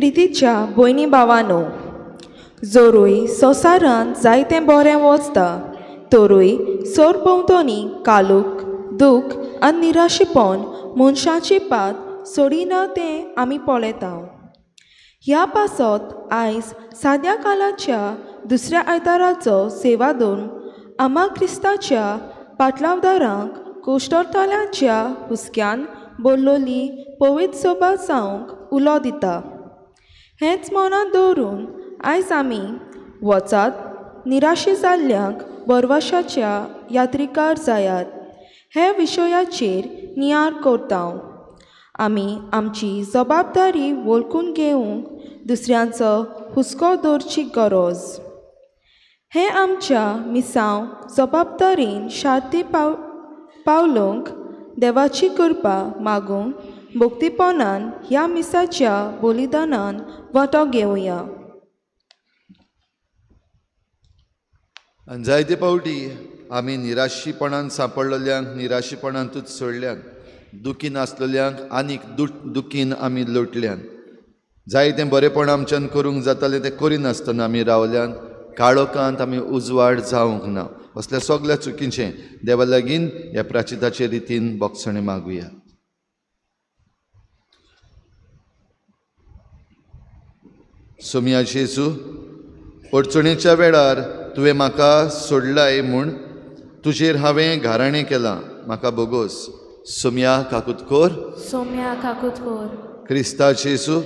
प्रितीच्या भयणी भावानो, जोरूय संवसारांत जायतें बरें वचता तरूय सरभोंवतणी कालूक दूख आनी निराशेपण मनशाची पात सोडिना तें आमी पळयता. ह्या पासत आयज साद्या कालाच्या दुसऱ्या आयताराचो सेवा दोन आमा क्रिस्ताच्या पाटलावदारांक कोश्टरतल्यांच्या हुस्क्यान बोल्लोली पवित्र सभा जावंक उलो दिता. हेंच मनांत दवरून आयज आमी वचात निराशे जाल्ल्यांक बरवाशाच्या यात्रिकार जायात हे विशयाचेर नियार करता. आमी आमची जबाबदारी वळखून घेवंक दुसऱ्यांचो हुस्को दवरची गरज. हें आमच्या मिसांव जबाबदारीन शांती पावलोवंक देवाची कृपा मागूंक भक्तीपणान ह्या मिसाच्या बलिदानान वांटो घेवया. आनी जायते फावटी आमी निराशीपणान सांपडलेल्यांक निराशीपणांतूच सोडल्यान, दुखीन आसलेल्यांक आनीक दुखीन आमी लोटल्यान, जायतें बरेंपण आमच्यान करूंक जातालें तें करिनासतना आमी रावल्यान, काळोखांत आमी उजवाड जावंक ना. असल्या सगळ्या चुकीचें देवा लागीं ह्या प्राचिताचे रितीन बोगसणें मागुया. सोम्या जेजू, अडचणेच्या वेळार तुवें म्हाका सोडलाय म्हूण तुजेर हांवें घाराणें केलां, म्हाका बोगोस. सोम्या काकूत कोर, सोम्या काकूत कोर. क्रिस्ता जेजू,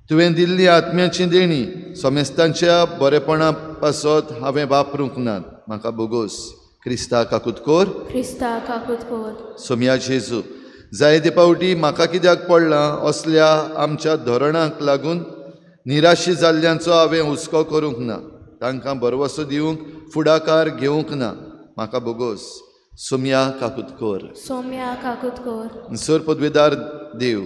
तुवें दिल्ली आत्म्याची देणी समेस्तांच्या बरेपणा पासत हांवें वापरूंक नात, म्हाका बोगोस. क्रिस्ता काकूत कोर, क्रिस्ता काकूत कोर. सोम्या जेजू, जायते फावटी म्हाका कित्याक पडलां असल्या आमच्या धोरणाक लागून निराशी जाल्ल्यांचो हांवें हुस्को करूंक ना, तांकां भरवसो दिवंक फुडाकार घेवंक ना, म्हाका बोगोस. सोम्या काकूत कोर, सोम्या काकूत कोर. सर पदवेदार देव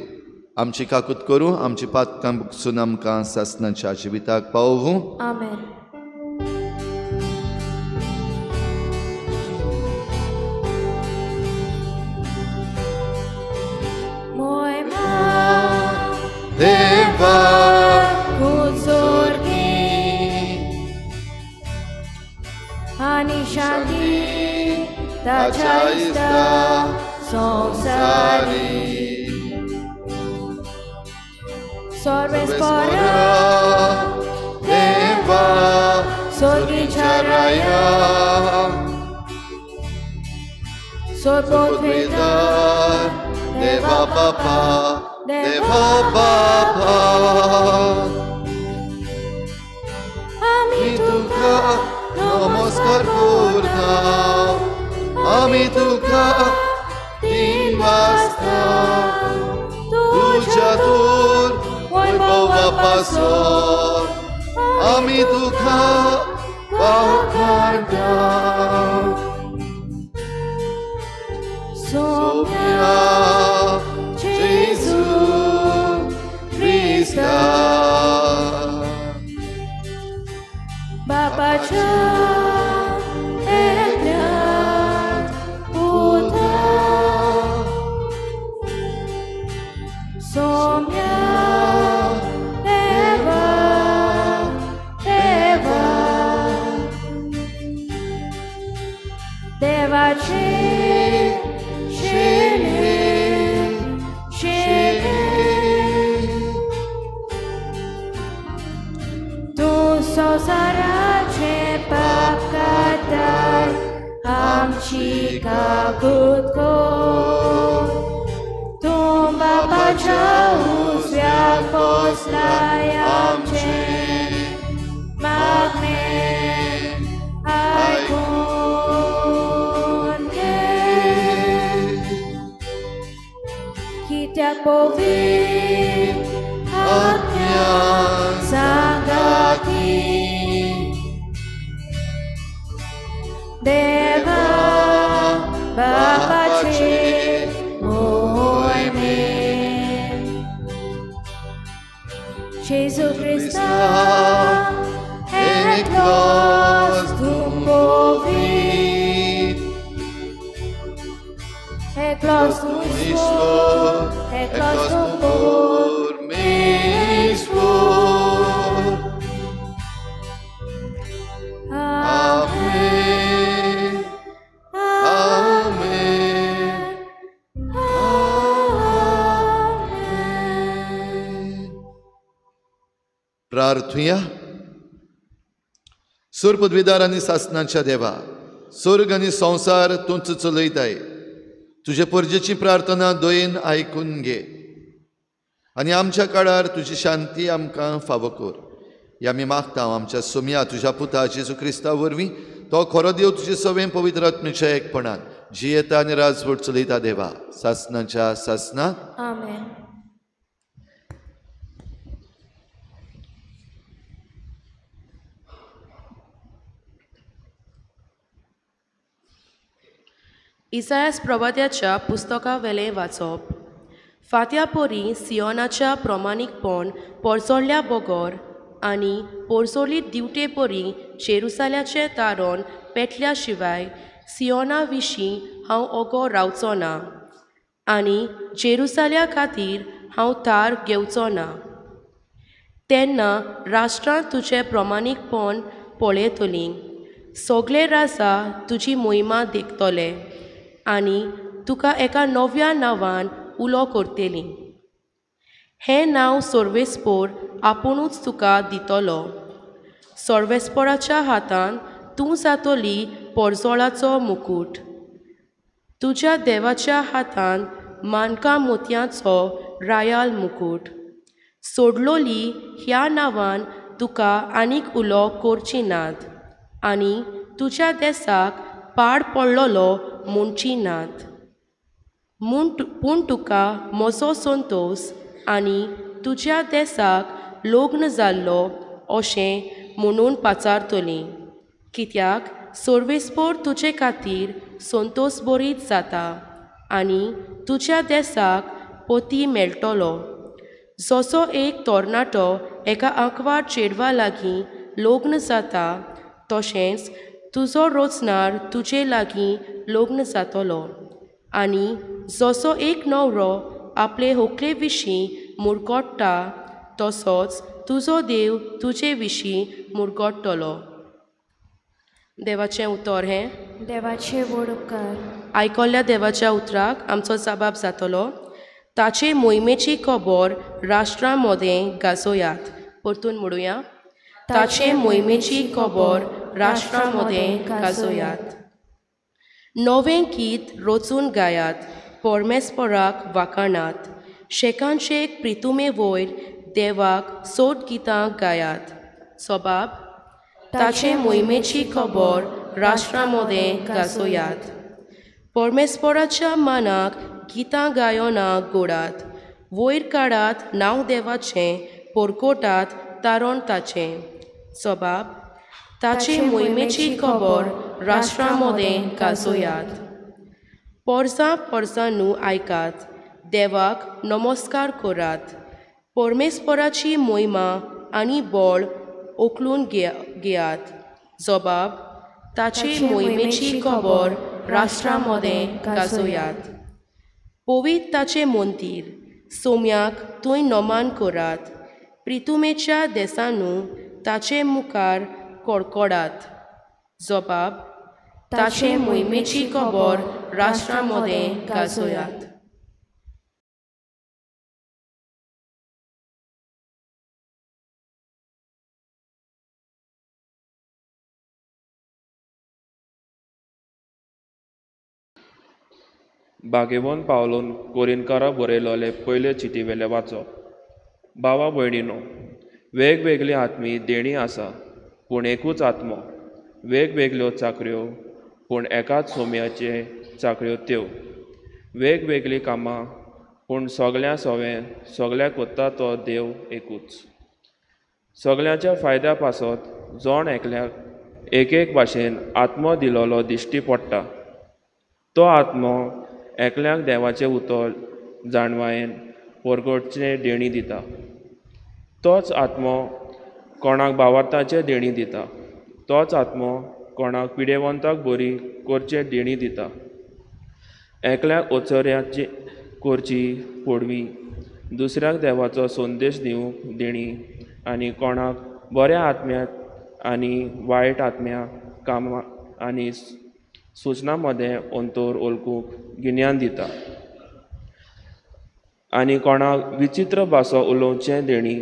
आमची काकूत करूं, आमची पातकां बुकसून आमकां सासणाच्या जिविताक पावोवं. आमेन. देवा आनी शांती ताच्या इश्टा संवसारी सर्वेस्परा देवा सोर्गीच्या राया सोर्गोद्वेदार देवा बापा, देवा बापा, आमी तुका नमस्कार करता, आमी तुका तीन वाजता तुज्या तूर वैभवा पासत आमी तुका वाखाणटा. सोम्या जेजू क्रिस्ता बापाच्या एकल्या पुता सोम्या देवा देवा देवाचे शिले शिले तूं संवसाराचे पाप काडटाय आमची काकूत कोर, तूं बापाच्या उजव्याक बसलाय आमचें मागणें आयकून घे. कित्याक पवित्र आत्म्यान सांगाती देवा बापाचे मोहिमे जेजू क्रिस्ता एकलोच तूं पवित्र, एकलोच तूं ईश्वर, एकलोच तूं परमेश्वर. प्रार्थुया. सोर पदवीदार आनी सासनाच्या देवा, स्वर्ग आनी संवसार तूंच चलयताय. तुजे परजेची प्रार्थना दयेन आयकून घे आनी आमच्या काळार तुजी शांती आमकां फावो कर. ह्या आमी मागता आमच्या सोमया तुज्या पुता जेजू क्रिस्ता वरवीं, तो खरो देव तुजे सवें पवित्र आत्म्याच्या एकपणान जियेता आनी राजवट चलयता देवा सासनाच्या सासना. आमेन. इसायास प्रवाद्याच्या पुस्तकावेलें वाचप. फांत्या परी सियोनाच्या प्रमाणीकपण पोरसोल्ल्या बगर आनी पोरसोली दिवटे परी जेरुसाल्याचें तारण पेटल्या शिवाय सियोना विशीं हांव ओगो रावचो ना आनी जेरुसाल्या खातीर हांव थार घेवचो ना. तेन्ना राष्ट्रां तुजें प्रमाणीकपण पळयतलीं, सगळे राजा तुजी मोहिमा देखतले आनी तुका एका नव्या नांवान उलो करतलीं. हें नांव सर्वेस्पोर आपुणूच तुका दितलो. सर्वेस्पोराच्या हातान तूं जातली पोरजोळाचो मुकूट, तुज्या देवाच्या हातान मानका मोतयांचो रायाल मुकूट. सोडलोली ह्या नांवान तुका आनीक उलो करची नात आनी तुज्या देसाक पाड पडलोलो म्हणची नात. पूण तुका म्हजो संतोस आनी तुज्या देसाक लग्न जाल्लो अशें म्हणून पाचारतलीं, कित्याक सर्वेस्पोर तुजे खातीर संतोस बरीत जाता आनी तुज्या देसाक पती मेळटलो. जसो एक तरणाटो एका आंकवार चेडवा लागीं लग्न जाता, तशेंच तुजो रोचणार तुजे लागीं लग्न जातलो. आनी जसो एक न्हवरो आपले होकले विशीं मुरगट्टा, तसोच तुजो देव तुजे विशीं मुरगट्टलो. देवाचें उतर हें. देवाचे व्हड उपकार. आयकल्ल्या देवाच्या उतराक आमचो जबाब जातलो. ताचे मोहिमेची खबर राष्ट्रां मदें गाजोयात. परतून म्हणुया, ताचे मोहिमेची खबर राष्ट्रां मदें गाजोयात. नवें गीत रचून गायात, परमेस्पराक वाखाणात. शेकानशेक प्रितुमे वयर देवाक सोद गितां गायात. सबाब, ताचे मोहिमेची खबर राष्ट्रां मदें गाजोयात. परमेस्पराच्या मानाक गितां गायनां गोडात, वयर काडात नांव देवाचें, परकोटात तारण ताचें. सबाब, ताचे मोहिमेची खबर राष्ट्रां मदें गाजोयात. पोरसां पोरसांनू आयकात, देवाक नमस्कार करात. परमेस्पराची मोहिमा आनी बळ उखलून घेयात. जबाब, ताचे मोहिमेची खबर राष्ट्रां मदें गाजोयात. पवित्र ताचें मंदीर, सोम्याक थंय नमान करात. प्रितुमेच्या देसानू ताचे मुखार कडकडात. जबाब, ताचे मोहिमेची खबर राष्ट्रां मदें गाजोयात. बागेवन पावलोन कोरिनकारा बरयलोले पयले चिटीवेले वाचप. भावा भयणीनो, वेगवेगळी आत्मी देणी आसा, पूण एकूच आत्मो. वेगवेगळ्यो चाकऱ्यो, पूण एकाच सोम्याचे चाकऱ्यो त्यो. वेगवेगळीं कामां, पूण सगळ्यां सवें सगळ्या कोत्ता तो देव एकूच. सगळ्यांच्या फायद्या पासत जण एकल्याक एक एक भाशेन आत्मो दिलोलो दिश्टी पडटा. तो आत्मो एकल्याक देवाचें उतर जाणवायेन परगटचें देणी दिता. तोच आत्मो कोणाक भावार्थाचें देणी दिता. तोच आत्मो कोणाक पिडेवंताक बरी करचें देणी दिता. एकल्याक ओचऱ्याची करची पडवी, दुसऱ्याक देवाचो संदेश दिवंक देणी, आनी कोणाक बऱ्या आत्म्याक आनी वायट आत्म्या कामां आनी सुचना मदें अंतर वळखूंक गिन्यान दिता. आनी कोणाक विचित्र भासो उलोवचें देणी,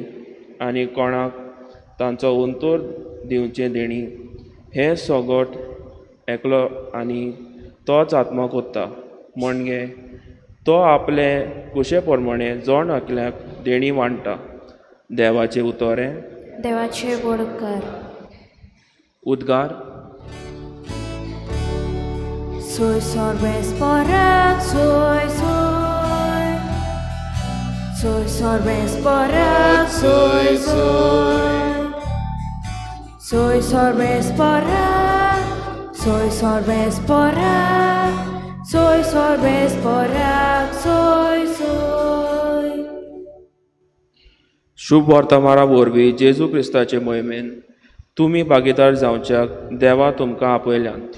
आनी कोणाक तांचो उंतोर दिवचें देणी हें सगट एकलो आनी तोच आत्मो कोत्ता. म्हणजे तो आपले कुशे प्रमाणे जण एकल्याक देणी वांट्टा. देवाचें उतोरें. देवाचे व्हड उपकार. उद्गार. Soy sorves porak, soy soy. Soy sorves porak, soy soy. Soy sorves porak, soy sorves porak. Soy sorves porak, soy soy. शुभ वर्तमाना वरवीं जेजू क्रिस्ताचे मोहिमेन तुमी भागीदार जावच्याक देवा तुमकां आपयल्यांत.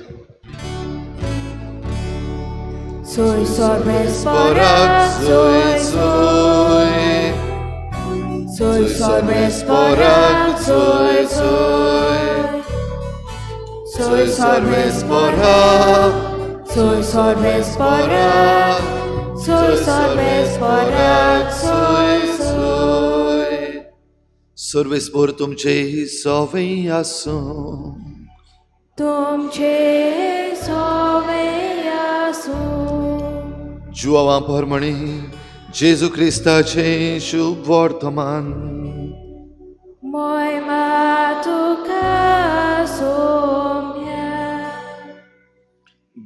Soy sorves porak, soy soy. Soy sorves porak, soy soy. Soy sorves porak, soy sorves porak. Soy sorves porak, soy soy. सर्वेस्पोर तुमचे सवे आसूं. तुमचे सवे आसूं. जुआवा परमणी जेजू क्रिस्ताचें शुभ वर्तमान. मोयमा तुका सोम्या.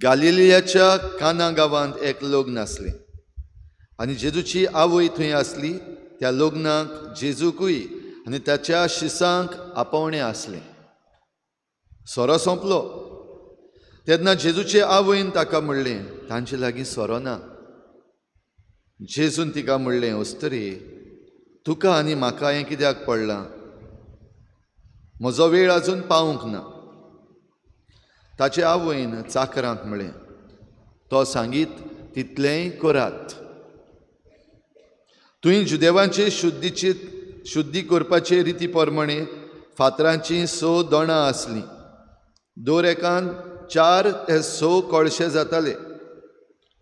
गालिलियाच्या काना गांवांत एक लग्न आसलें आनी जेजूची आवय थंय आसली. त्या लग्नाक जेजूकूय आनी ताच्या शिसांक आपोवणें आसलें. सोरो सोंपलो तेन्ना जेजूचे आवयन ताका म्हणलें, तांचे लागीं सोरो ना. जेजून तिका म्हणलें, अस्तरी, तुका आनी म्हाका हें कित्याक पडलां? म्हजो वेळ आजून पावूंक ना. ताचे आवयन चाकरांक म्हणलें, तो सांगीत तितलेंय करात. तुवें जुदेवांचे शुद्धी करपाचे रिती प्रमाणे फातरांचीं 6 दोणां आसलीं. दर एकान 4 ते 6 कळशे जाताले.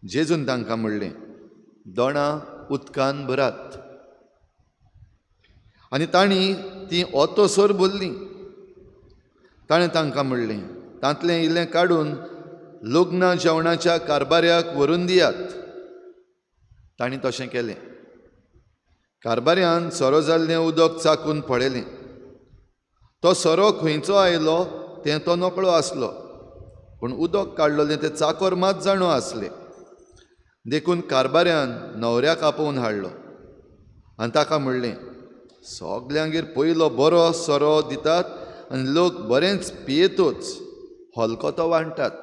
जेजून तांकां म्हणलें, दोणां उदकान भरात. आनी तांणी तीं ओतोसर भरलीं. ताणें तांकां म्हणलें, तांतलें इल्लें काडून लग्ना जेवणाच्या कारबाऱ्याक व्हरून दियात. तांणी तशें केलें. कारबाऱ्यान सोरो जाल्लें उदक चाकून पळयलें. तो सोरो खंयचो आयलो तें तो नकळो आसलो, पूण उदक काडलेलें तें चाकोर मात जाणो आसलें. देखून कारबाऱ्यान न्हवऱ्याक आपोवन हाडलो आनी ताका म्हणलें, सगल्यांगेर पयलो बरो सोरो दितात आनी लोक बरेंच पियेतूच हलको तो वांट्टात,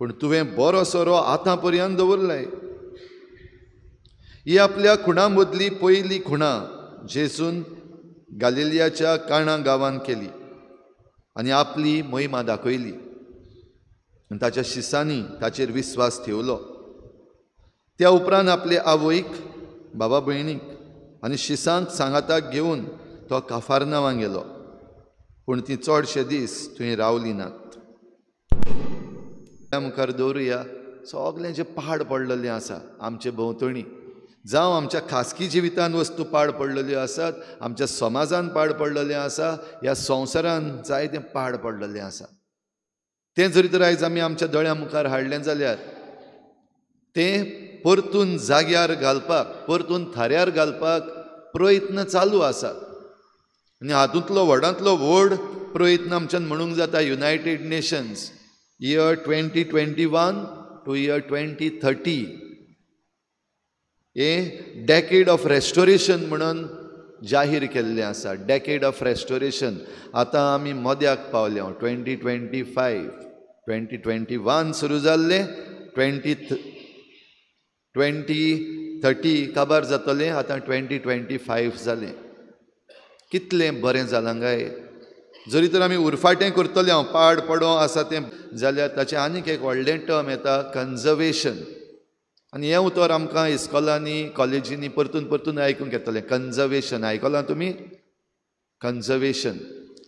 पूण तुवें बरो सोरो आतां पर्यंत दवरलाय. ही आपल्या खुणा मदली पयली खुणा जेजून गालिलियाच्या काणा गांवांत केली आनी आपली महिमा दाखयली आनी ताच्या शिसांनी ताचेर विस्वास ठेवलो. त्या उपरांत आपले आवयक, बाबा भयणीक आनी शिसांक सांगाताक घेवन तो काफारनावां गेलो, पूण ती चडशे दीस थंय रावली नात. मुखार दवरुया सगळें जें पाड पडलेलें आसा आमचे भोंवतणी, जावं आमच्या खासगी जिवितान वस्तू पाड पडलेल्यो आसात, आमच्या समाजान पाड पडलेलें आसा, ह्या संवसारान जायतें पाड पडलेलें आसा. तें जरी तर आयज आमी आमच्या दोळ्यां मुखार हाडलें जाल्यार तें परतून जाग्यार घालपाक, परतून थाऱ्यार घालपाक प्रयत्न चालू आसात. आनी हातूंतलो व्हडांतलो व्हड प्रयत्न आमच्यान म्हणूंक जाता United Nations year 2021 to year 2030 हें डेकेड ऑफ रेस्टोरेशन म्हणून जाहीर केल्लें आसा. डेकेड ऑफ रेस्टोरेशन आतां आमी मद्याक पावल्या. 2025 2021 सुरू जाल्लें, 2030 काबार जातलें, आतां 2025 जालें. कितलें बरें जालां काय. जरी तर आमी उरफाटें करतले हांव पाड पडो आसा तें जाल्यार ताचें आनीक एक व्हडलें टर्म येता कन्जर्वेशन. आनी हें उतर आमकां इस्कॉलांनी कॉलेजींनी परतून परतून आयकूंक येतलें. कन्जर्वेशन आयकलां तुमी? कन्जर्वेशन.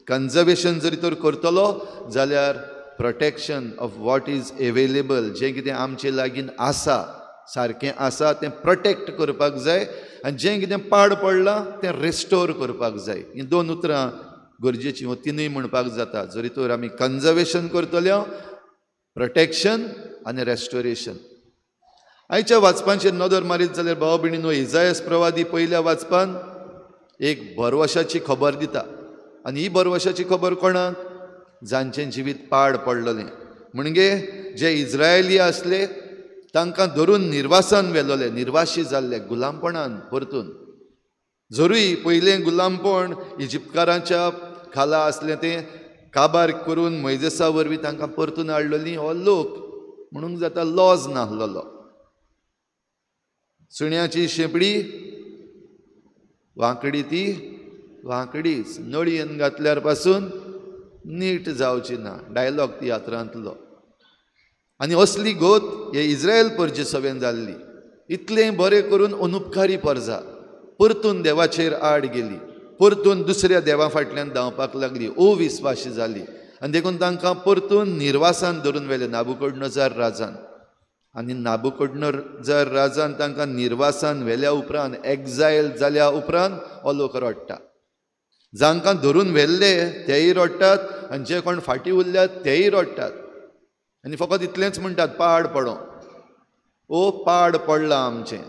कन्जर्वेशन जरी तर करतलो जाल्यार protection of what is available, जें कितें आमचे लागीं आसा सारकें आसा तें प्रोटेक्ट करपाक जाय आनी जें कितें पाड पडलां तें रेस्टोर करपाक जाय. हीं दोन उतरां गरजेचीं, हो तिनूय म्हणपाक जाता. जरी तर आमी कन्जर्वेशन करतले, प्रोटेक्शन आनी रेस्टोरेशन. आयच्या वाचपांचेर नदर मारीत जाल्यार भाव भयणीनो, इजायस प्रवादी पयल्या वाचपान एक भरवशाची खबर दिता. आनी ही भरवशाची खबर कोणाक? जांचें जिवीत पाड पडलेलें, म्हणजे जे इज्रायली आसले तांकां धरून निर्वासान व्हेलोले, निर्वाशी जाल्ले, गुलामपणान परतून. जरूय पयलें गुलामपण इजिप्तकारांच्या खाला आसलें तें काबार करून मोयजेसा वरवीं तांकां परतून हाडलेली. हो लोक म्हणूंक जाता लॉज नासलेलो. सुण्याची शेंपडी वांकडी ती वांकडीच, नळयेन घातल्यार पासून नीट जावची ना, डायलॉग तियात्रांतलो. आनी असली गोत हे इज्रायल परजे सवेन जाल्ली. इतलें बरें करून अनुपकारी परजा परतून देवाचेर आड गेली, परतून दुसऱ्या देवा फाटल्यान धांवपाक लागली, अविस्वाशी जाली. आनी देखून तांकां परतून निर्वासान धरून व्हेलें नाबुकडनजार राजान. आनी नाबुकडनजार राजान तांकां निर्वासान व्हेल्या उपरांत, एक्झायल जाल्या उपरांत हो लोक रडटा. जांकां धरून व्हेल्ले तेय रडटात आनी जे कोण फाटीं उरल्यात तेय रडटात. आनी फकत इतलेंच म्हणटात, पाड पडों, ओ पाड पडलां आमचें,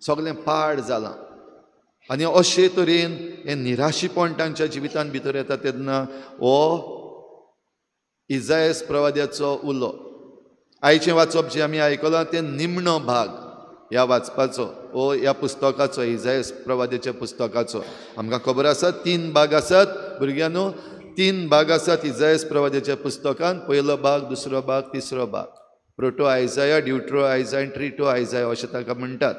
सगळें पाड जालां. आनी अशे तरेन हें निराशीपण तांच्या जिवितांत भितर येता तेन्ना हो इजायस प्रवाद्याचो उलो. आयचें वाचप जें आमी आयकलां तें निमणो भाग ह्या वाचपाचो, ओ ह्या पुस्तकाचो, इजायस प्रवाद्याच्या पुस्तकाचो. आमकां खबर आसा तीन भाग आसात भुरग्यांनो, तीन भाग आसात इजायस प्रवाद्याच्या पुस्तकांत. पयलो भाग, दुसरो भाग, तिसरो भाग. प्रोटो आयजाया, ड्युट्रो आयजाया आनी ट्रिटो आयजाया अशें ताका म्हणटात.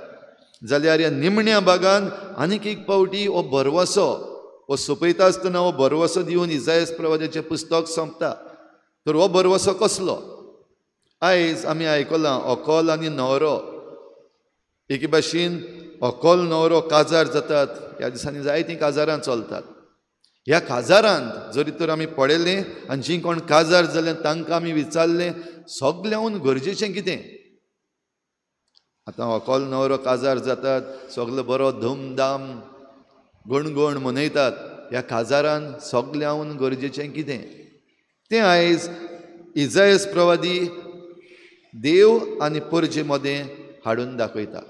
जाल्यार ह्या निमण्या भागान आनीक एक पावटी हो भरवसो, हो सोंपयता आसतना हो भरवसो दिवन इजायस प्रवाद्याचें पुस्तक सोंपता. तर हो भरवसो कसलो? आयज आमी आयकलां अकल आनी न्हवरो एके भाशेन अकल न्हवरो काजार जातात. ह्या दिसांनी जायतीं काजारां चलतात. ह्या काजारांत जरी तर आमी पळयलें आनी जीं कोण काजार जालें तांकां आमी विचारलें सगळ्यांहून गरजेचें कितें? आतां अकल न्हवरो काजार जातात, सगलो बरो धूमधाम गणगण मनयतात. ह्या काजारान सगळ्यांहून गरजेचें कितें? तें आयज इजायस प्रवादी देव आनी परजे मदें हाडून दाखयता.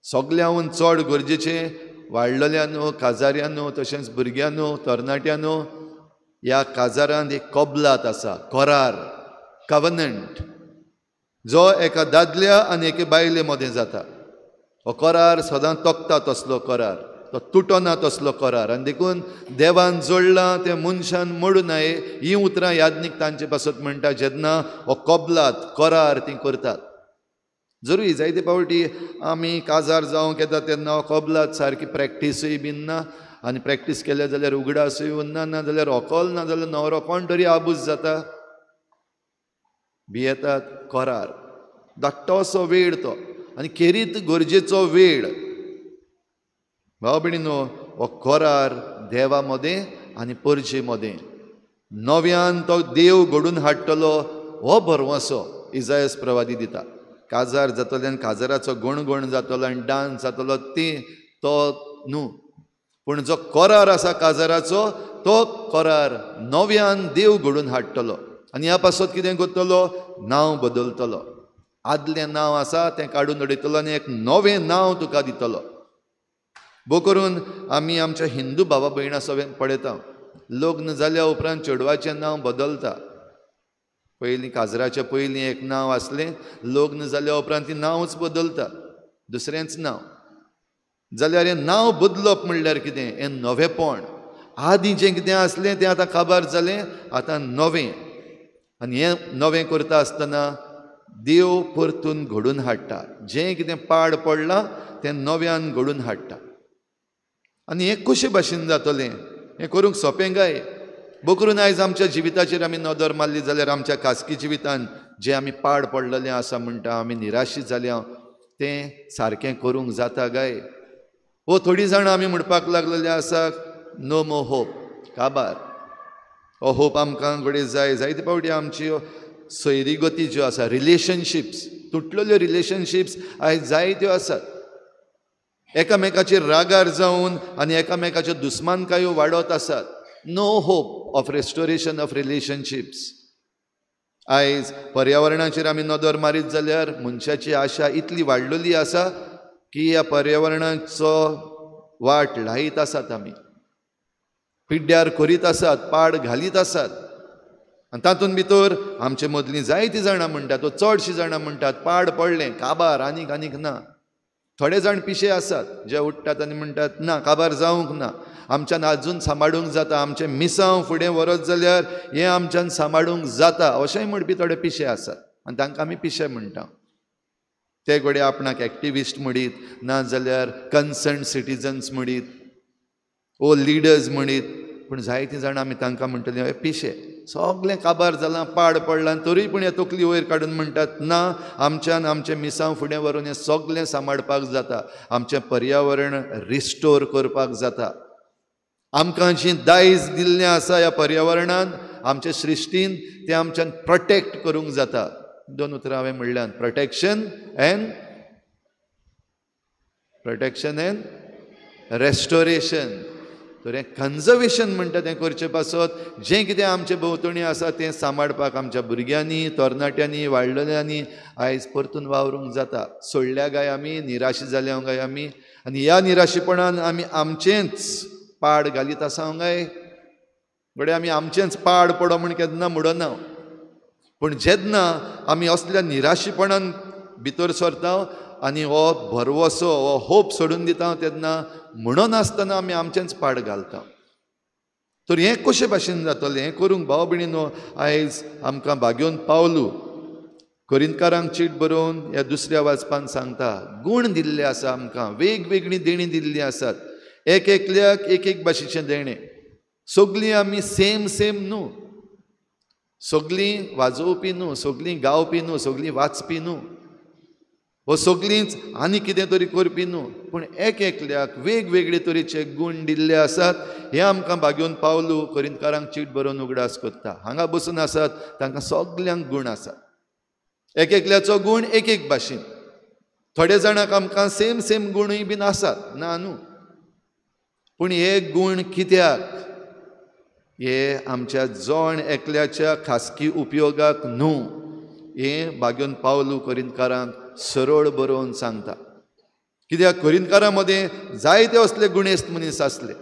सगळ्यांहून चड गरजेचें वाडलेल्यांनो, काजाऱ्यांनो, तशेंच भुरग्यांनो, तरणाट्यांनो, ह्या काजारांत एक कबलात आसा, करार, कवनंट, जो एका दादल्या आनी एके बायले मदें जाता. हो करार सदां तोखता तसलो करार, तो तुटना तसलो करार. आनी देखून देवान जोडलां तें मनशान मोडूं नये हीं उतरां यादनीक तांचे पासत म्हणटा जेन्ना हो कबलात करार तीं करतात. जरूय जायते पावटी आमी काजार जावंक येता तेन्ना हो कबलात सारकी प्रॅक्टिसूय बीन ना, आनी प्रॅक्टीस केल्या जाल्यार उगडासूय उरना, ना जाल्यार होकल, ना जाल्यार न्हवरो कोण तरी आबूज जाता, भियेतात. करार धाकटो असो वेळ तो आनी खेरीत गरजेचो वेळ. भाव भयणीनो, हो करार देवा मदें आनी परजे मदें नव्यान तो देव घडून हाडटलो हो भरवंसो इजायस प्रवादी दिता. काजार जातलें आनी काजाराचो गणगण जातलो आनी डांस जातलो ती तो न्हू, पूण जो करार आसा काजाराचो तो करार नव्यान देव घडून हाडटलो. आनी ह्या पासत कितें करतलो? नांव बदलतलो. आदलें नांव आसा तें काडून उडयतलो आनी एक नवें नांव तुका दितलो. भो करून आमी आमच्या हिंदू भावा भयणां सगळ्यांक पळयता, लग्न जाल्या उपरांत चेडवाचें नांव बदलता. पयलीं काजराच्या पयलीं एक नांव आसलें, लग्न जाल्या उपरांत ती नांवच बदलता, दुसरेंच नांव. जाल्यार हें नांव बदलप म्हणल्यार कितें? हें नवेंपण. आदीं जें कितें आसलें तें आतां काबार जालें, आतां नवें. आनी हें नवें करता आसतना देव परतून घडून हाडटा. जें कितें पाड पडलां तें नव्यान घडून हाडटा. आनी हें कशे भाशेन जातलें? हें करूंक सोंपें काय? बकरून आयज आमच्या जिविताचेर आमी नदर मारली जाल्यार आमच्या खासगी जिवितान जें आमी पाड पडलेलें आसा म्हणटा, आमी निराशी जाल्या, तें सारकें करूंक जाता काय? वो थोडीं जाणां आमी म्हणपाक लागलेले आसा नो मो होप, काबार. हो होप आमकां घडये जाय. जायते फावटी आमच्यो सोयरीगती ज्यो आसा, रिलेशनशिप्स तुटलेल्यो रिलेशनशिप्स आयज जायत्यो आसात. एकामेकाचेर रागार जावन आनी एकामेकाच्यो दुस्मानकायो वाडत आसात. No hope of restoration of relationships. आयज पर्यावरणाचेर आमी नदर मारीत जाल्यार मनशाची आशा इतली वाडलेली आसा की ह्या पर्यावरणाचो वाट लायत आसात आमी, पिड्ड्यार करीत आसात, पाड घालीत आसात. आनी तातूंत भितर आमचे मदलीं जायतीं जाणां म्हणटात, चडशीं जाणां म्हणटात पाड पडलें, काबार, आनीक आनीक ना. थोडे जाण पिशे आसात जे उठ्ठात आनी म्हणटात ना, काबार जावंक ना, आमच्यान आजून सांबाळूंक जाता, आमचें मिसांव फुडें व्हरत जाल्यार हें आमच्यान सांबाळूंक जाता, अशेंय म्हणपी थोडे पिशे आसात आनी तांकां आमी पिशे म्हणटा. ते घडये आपणाक एक्टिविस्ट म्हणीत, ना जाल्यार कन्सर्न सिटीजन्स म्हणीत, ओ लिडर्स म्हणीत, पूण जायतीं जाणां आमी तांकां म्हणटलीं हे पिशे, सगळें काबार जालां, पाड पडलां, तरी पूण हे तकली वयर काडून म्हणटात ना, आमच्यान आमचें मिसांव फुडें व्हरून हें सगळें सांबाळपाक जाता, आमचें पर्यावरण रिस्टोर करपाक जाता. आमकां जीं दायज दिल्लें आसा ह्या पर्यावरणान, आमचे सृश्टीन, तें आमच्यान प्रोटेक्ट करूंक जाता. दोन उतरां हांवें म्हणल्यान, प्रोटेक्शन एंड रेस्टोरेशन. तर हें कन्जर्वेशन म्हणटा तें करचें पासत जें कितें आमचे भोंवतणी आसा तें सांबाळपाक आमच्या भुरग्यांनी, तरणाट्यांनी, वाडलेल्यांनी आयज परतून वावरूंक जाता. सोडल्या काय आमी, निराशी जाल्या काय आमी, आनी ह्या निराशीपणान आमी आमचेंच पाड घालीत आसा काय. घडये आमी आमचेंच पाड पडो म्हूण केन्ना म्हणना, पूण जेन्ना आमी असल्या निराशीपणान भितर सरता आनी हो भरवसो, हो होप सोडून दिता, तेन्ना म्हणनासतना आमी आमचेंच पाड घालता. तर हें कशे भाशेन जातलें? हें करूंक भाव भयणीनो आयज आमकां भाग्योवन पावलू कोरिंतकारांक चीट बरोवन ह्या दुसऱ्या वाचपान सांगता, गूण दिल्ले आसा आमकां, वेगवेगळीं देणीं दिल्लीं आसात, एक एकल्याक एक एक भाशेचें देणें. सगळीं आमी सेम सेम न्हू, सगळीं वाजोवपी न्हू, सगळीं गावपी न्हू, सगळीं वाचपी न्हू, हो सगळींच आनी कितें तरी करपी न्हू, पूण एक एकल्याक वेगवेगळे तरेचे गूण दिल्ले आसात. हें आमकां भाग्योवन पावलू कोरिंतकारांक चीट बरोवन उगडास करता. हांगा बसून आसात तांकां सगल्यांक गूण आसात, एक एकल्याचो गूण एक एक भाशेन. थोडे जाणांक आमकां सेम सेम गुणूय बीन आसात, ना न्हू, पूण हे गूण कित्याक? हे आमच्या जण एकल्याच्या खासगी उपयोगाक न्हू. हें भाग्योवन पावलू कोरिंतकारांक सरळ बरोवन सांगता. कित्याक कोरिंतकारां मदें जायते असले गुणेस्त मनीस आसले,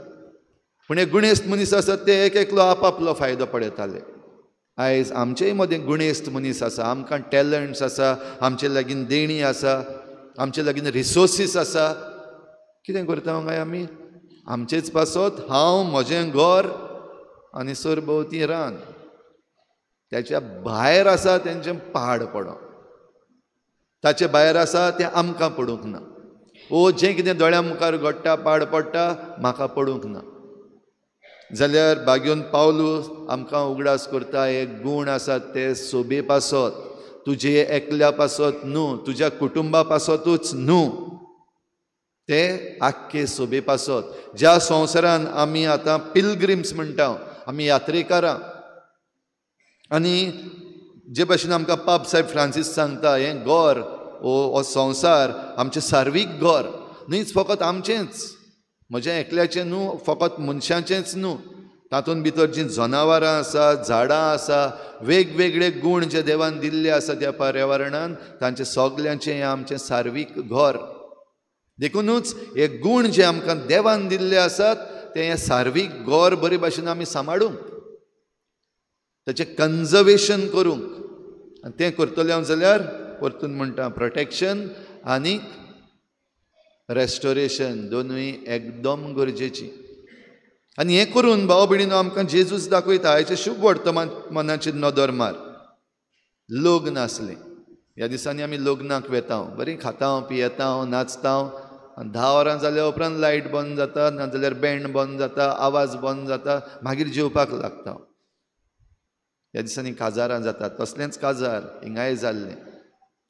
पूण हे गुणेस्त मनीस आसात ते एक एकलो आपआपलो फायदो पळयताले. आयज आमचेय मदें गुणेस्त मनीस आसा, आमकां टॅलंट्स आसा, आमचे लागीं देणी आसा, आमचे लागीं रिसोर्सीस आसा. कितें करता काय आमी? आमचेच पासत हांव, म्हजें घर आनी सरभोंवती रान, त्याच्या भायर आसा तेंचें पाड पडों, ताचे भायर आसा तें आमकां पडूंक ना. ओ जें कितें दोळ्यां मुखार घडटा, पाड पडटा, म्हाका पडूंक ना. जाल्यार भाग्योवन पावलू आमकां उगडास करता, हे गूण आसात ते सोबे पासत, तुजे एकल्या पासत न्हू, तुज्या कुटुंबा पासतूच न्हू, ते आख्खे सोबे पासत. ज्या संवसारान आमी आतां पिलग्रिम्स म्हणटा, आमी यात्रेकारां, आनी जे भाशेन आमकां पाप साहेब फ्रांसीस सांगता, हें घर हो संवसार आमचें सार्वीक घर न्हीच, फकत आमचेंच, म्हजें एकल्याचें न्हू, फकत मनशाचेंच न्हू, तातूंत भितर जीं जनावरां आसा, झाडां आसा, वेगवेगळे गूण जे देवान दिल्ले आसा त्या पर्यावरणान, तांचें सगल्यांचें हें आमचें सार्वीक घर. देखुनूच हे गूण जे आमकां देवान दिल्ले आसात तें हें सार्वीक घर बरे भाशेन आमी सांबाळूंक, ताचें कन्जर्वेशन करूंक. आनी तें करतलें हांव जाल्यार परतून म्हणटा, प्रोटेक्शन आनी रेस्टोरेशन दोनूय एकदम गरजेची. आनी हें करून भाव भयणीनो आमकां जेजूस दाखयता. हाचें शुभ वर्तमानाचेर नदर मार. लग्न आसलें, ह्या दिसांनी आमी लग्नाक वेता, बरीं खाता, पियेता, नाचता, आनी 10 वरां जाल्या उपरांत लायट बंद जाता, नाजाल्यार बँड बंद जाता, आवाज बंद जाता, मागीर जेवपाक लागता. ह्या दिसांनी काजारां जातात, तसलेंच काजार हिंगाय जाल्लें.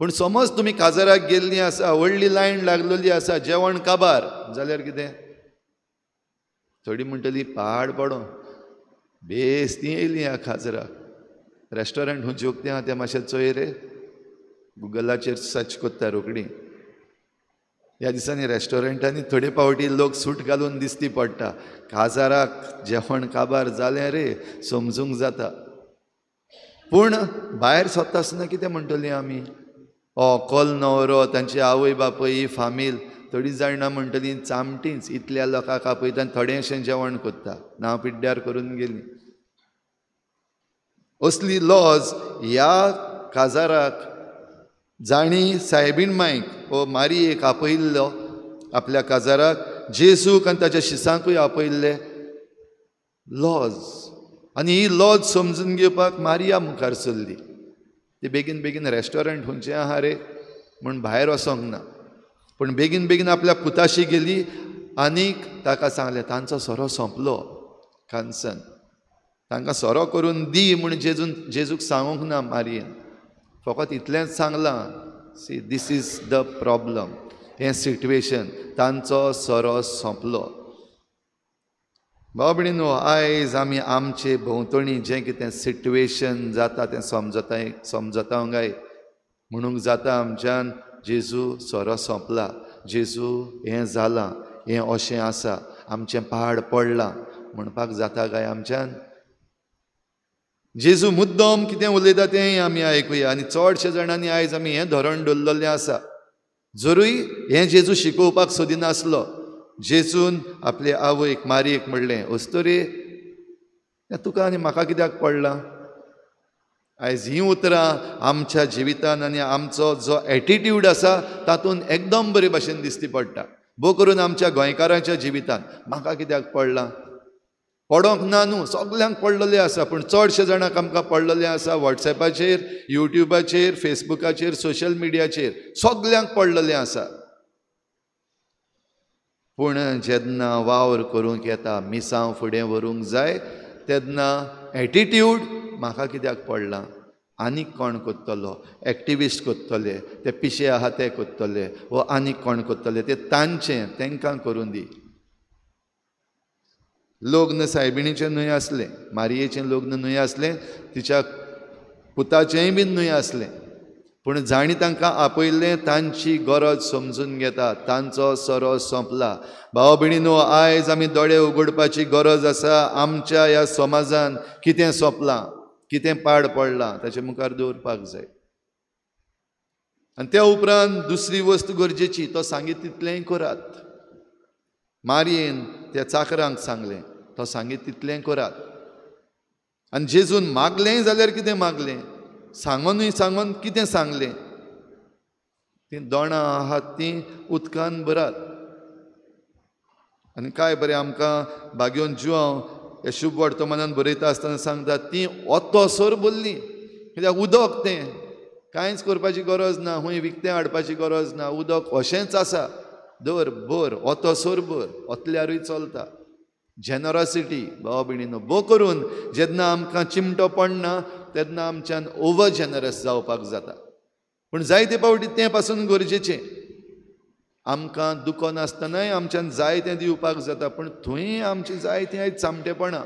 पूण समज तुमी काजाराक गेल्लीं आसा, व्हडली लायन लागलेली आसा, जेवण काबार जाल्यार कितें? थोडी म्हणटली पाड पडों, बेस ती येयली ह्या काजराक, रेस्टॉरंट खंय जेवता आहा तें मातशें चोय रे. गुगलाचेर सर्च कोत्ता रोखडी. ह्या दिसांनी रेस्टॉरंटांनी थोडे फावटी लोक सूट घालून दिसती पडटा. काजाराक जेवण काबार जालें रे समजूंक जाता, पूण भायर सोदता आसतना कितें म्हणटलीं आमी? व्हंकल न्हवरो तांची आवय बापूय फामील थोडीं जाणां म्हणटलीं चामटींच इतल्या लोकांक आपयता आनी थोडेंशें जेवण करता, नांव पिड्ड्यार करून गेलीं. असली लॉज ह्या काजाराक जाणी सायबीण मायक ओ मारियेक आपयिल्लो आपल्या काजाराक, जेजूक आनी ताच्या शिसांकूय आपयिल्ले लॉज. आनी ही लॉज समजून घेवपाक मारिया मुखार सरली. ती बेगीन बेगीन रेस्टॉरंट खंयचें आहा रे म्हूण भायर वचोंक ना, पूण बेगीन बेगीन आपल्या पुताशी गेली आनीक ताका सांगलें तांचो सोरो सोंपलो कानसन, तांकां सोरो करून दी म्हूण जेजूक सांगूंक ना मारियेन, फकत इतलेंच सांगलां see this is the problem, हें सिट्युएशन, तांचो सोरो सोंपलो. भाव भयणीनो, आयज आमी आमचे भोंवतणी जें कितें सिट्युएशन जाता तें समजता काय म्हणूंक जाता आमच्यान जेजू सोरो सोंपला, जेजू हें जालां, हें अशें आसा, आमचें पाड पडलां म्हणपाक जाता काय आमच्यान? जेजू मुद्दम कितें उलयता तें आमी आयकुया. आनी चडशे जाणांनी आयज आमी हें धोरण दवरलेलें आसा. जरूय हें जेजू शिकोवपाक सोदिनासलो, जेजून आपले आवयक मारयेक म्हणलें अस्तुरे तुका आनी म्हाका कित्याक पडलां? आयज हीं उतरां आमच्या जिवितान आनी आमचो जो एटिट्यूड आसा तातूंत एकदम बरे भाशेन दिसती पडटा. भोव करून आमच्या गोंयकारांच्या जिवितान म्हाका कित्याक पडलां? पडोंक ना न्हू, सगल्यांक पडलेलें आसा, पूण चडशे जाणांक आमकां पडलेलें आसा. वॉट्सॅपाचेर, युट्यूबाचेर, फेसबुकाचेर, सोशल मिडियाचेर सगल्यांक पडलेलें आसा. पूण जेन्ना वावर करूंक येता, मिसांव फुडें व्हरूंक जाय, तेन्ना एटिट्यूड म्हाका कित्याक पडलां, आनीक कोण करतलो, एक्टिविस्ट करतले, ते पिशे आहा ते करतले, वो आनीक कोण करतले, ते तांचें तांकां करूं दी. लग्न सायबिणीचें न्हय आसलें, मारयेचें लग्न न्हय आसलें, तिच्या पुताचेंय बीन न्हय आसलें, पूण जाणी तांकां आपयल्लें तांची गरज समजून घेता, तांचो सोरो सोंपला. भाव भयणीनो, आयज आमी दोळे उगडपाची गरज आसा. आमच्या ह्या समाजान कितें सोंपलां, कितें पाड पडलां ताचे मुखार दवरपाक जाय. आनी त्या उपरांत दुसरी वस्त गरजेची, तो सांगीत तितलेंय करात. मारयेन त्या चाकरांक सांगलें तो सांगीत तितलें करात. आनी जेजून मागलें जाल्यार कितें मागलें, सांगोनूय सांगोन कितें सांगलें, तीं दोणां आहात तीं उदकान भरात. आनी काय बरें आमकां बागेवन जुआंव हे शुभ वर्तमानान बरयता आसतना सांगता तीं ओतोसर भरलीं, कित्याक उदक तें कांयच करपाची गरज ना, हुंय विकतें हाडपाची गरज ना, उदक अशेंच आसा, दर भर ओतोसर भर, ओतल्यारूय चलता. जेनरोसिटी भाव भयणीनो, भोव करून जेन्ना आमकां चिमटो पडना तेन्ना आमच्यान ओवर जेनरस जावपाक जाता, पूण जायते फावटी तें पासून गरजेचें. आमकां दुखो नासतनाय आमच्यान जाय तें दिवपाक जाता, पूण थंय आमचें जायतें आयज चामटेपणां,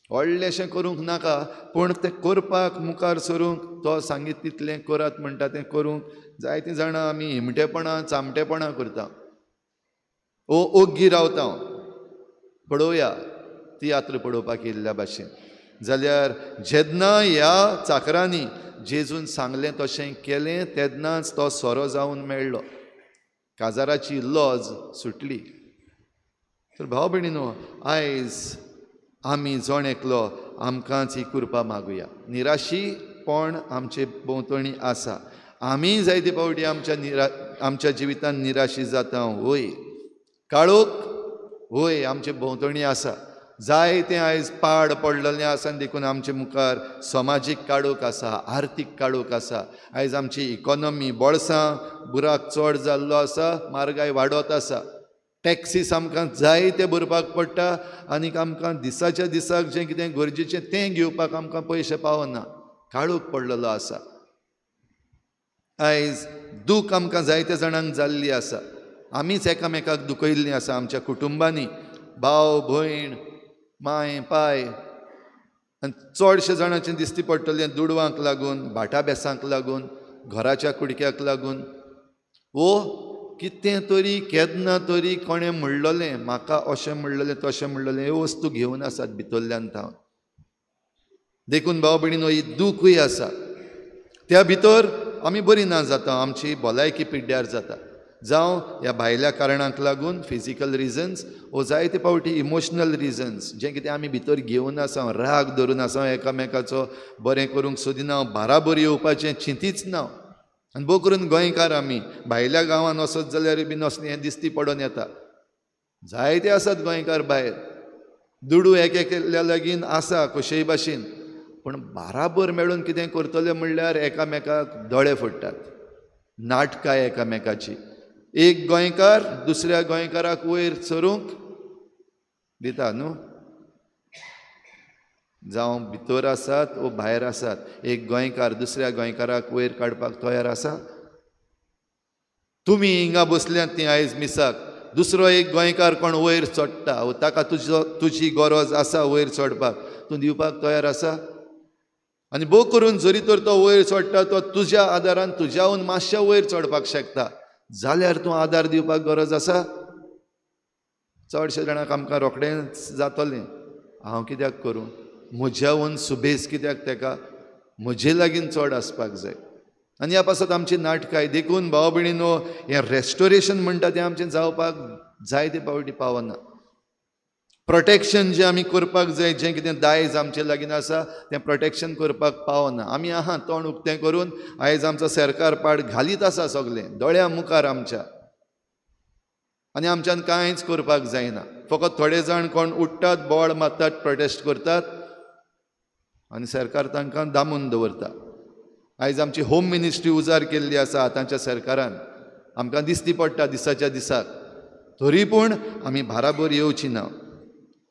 व्हडलेंशें करूंक नाका, पूण तें करपाक मुखार सरूंक तो सांगीत तितलें करात म्हणटा तें करूंक जायतीं जाणां आमी हिमटेपणां चामटेपणां करता, ओ ओग्गी रावता, पळोवया तियात्र पळोवपाक येयल्ल्या भाशेन. जाल्यार जेन्ना ह्या चाकरांनी जेजून सांगलें तशें केलें तेन्नाच तो सोरो जावन मेळ्ळो, काजाराची लॉज सुटली. तर भाव भयणीनो, आयज आमी जण एकलो आमकांच ही कृपा मागुया. निराशीपण आमचे भोंवतणी आसा, आमी जायते फावटी आमच्या जिवितांत निराशी जाता. वय काळोख वय आमचे भोंवतणी आसा, जायतें आयज पाड पडलेलें आसा, आनी देखून आमचे मुखार समाजीक काळोख आसा, आर्थीक काळोख आसा. आयज आमची इकॉनॉमी बोळसां बुराक चड जाल्लो आसा, म्हारगाय वाडत आसा, टॅक्सीस आमकां जायते भरपाक पडटा, आनीक आमकां दिसाच्या दिसाक जें कितें गरजेचें तें घेवपाक आमकां पयशे पावना, काळोख पडलेलो आसा. आयज दूख आमकां जायत्या जाणांक जाल्ली आसा, आमीच एकामेकाक दुखयल्लीं आसा, आमच्या कुटुंबांनी, भाव भयण माय पाय, आनी चडशे जाणांचें दिसती पडटलें दुडवांक लागून, भाटा बेसांक लागून घराच्या कुडक्याक लागून, वो कितें तरी केन्ना तरी कोणें म्हणलेलें, म्हाका अशें म्हणलेलें तशें म्हणलेलें, ह्यो वस्तू घेवन आसात भितरल्यान थावन. देखून भाव भयणीनो ही दुखूय आसा. त्या भितर आमी बरी ना जाता, आमची भलायकी पिड्ड्यार जाता, जावं ह्या भायल्या कारणांक लागून फिजिकल रिजन्स वो जायते फावटी इमोशनल रिजन्स, जें कितें आमी भितर घेवन आसा, राग धरून आसा, एकामेकाचो बरें करूंक सोदिना, बाराबर येवपाचें चिंतीच ना. आनी भोव करून गोंयकार आमी भायल्या गांवान वचत जाल्यार बीन असलें हें दिसती पडोन येता. जायते आसात गोंयकार भायर, दुडू एक एकल्या लागीं आसा कशेय भाशेन, पूण बाराबर मेळून कितें करतले म्हणल्यार एकामेकाक दोळे फोडटात, नाटकां एकामेकाची. एक गोंयकार दुसऱ्या गोंयकाराक वयर सरूंक दिता न्हू, जावं भितर आसात वो भायर आसात, एक गोंयकार दुसऱ्या गोंयकाराक वयर काडपाक तयार आसा. तुमी हिंगा बसल्यात ती आयज मिसाक, दुसरो एक गोंयकार कोण वयर चडटा वो ताका तुजी गरज आसा वयर चडपाक, तूं दिवपाक तयार आसा. आनी भोव करून जरी तर तो वयर चडटा तो तुज्या आदारान तुज्याहून मातशें वयर चडपाक शकता, जाल्यार तूं आदार दिवपाक गरज आसा. चडशे जाणांक आमकां रोखडेंच जातलें, हांव कित्याक करूं, म्हज्याहून सुबेज कित्याक तेका, म्हजे लागीं चड आसपाक जाय. आनी ह्या पासत आमची नाटकाय. देखून भाव भयणीनो हें रेस्टोरेशन म्हणटा तें आमचें जावपाक जायते फावटी पावना. प्रोटेक्शन जें आमी करपाक जाय, जें कितें दायज आमचे लागीं आसा तें प्रोटेक्शन करपाक पावना. आमी आहा तोंड उक्तें करून आयज आमचो सरकार पाड घालीत आसा सगळें दोळ्या मुखार आमच्या, आनी आमच्यान कांयच करपाक जायना. फकत थोडे जाण कोण उठ्ठात, बोवाळ मारतात, प्रोटेस्ट करतात आनी सरकार तांकां दामून दवरता. आयज आमची होम मिनिस्ट्री उजार केल्ली आसा आतांच्या सरकारान, आमकां दिसती पडटा दिसाच्या दिसाक, तरी पूण आमी बाराबर येवची ना.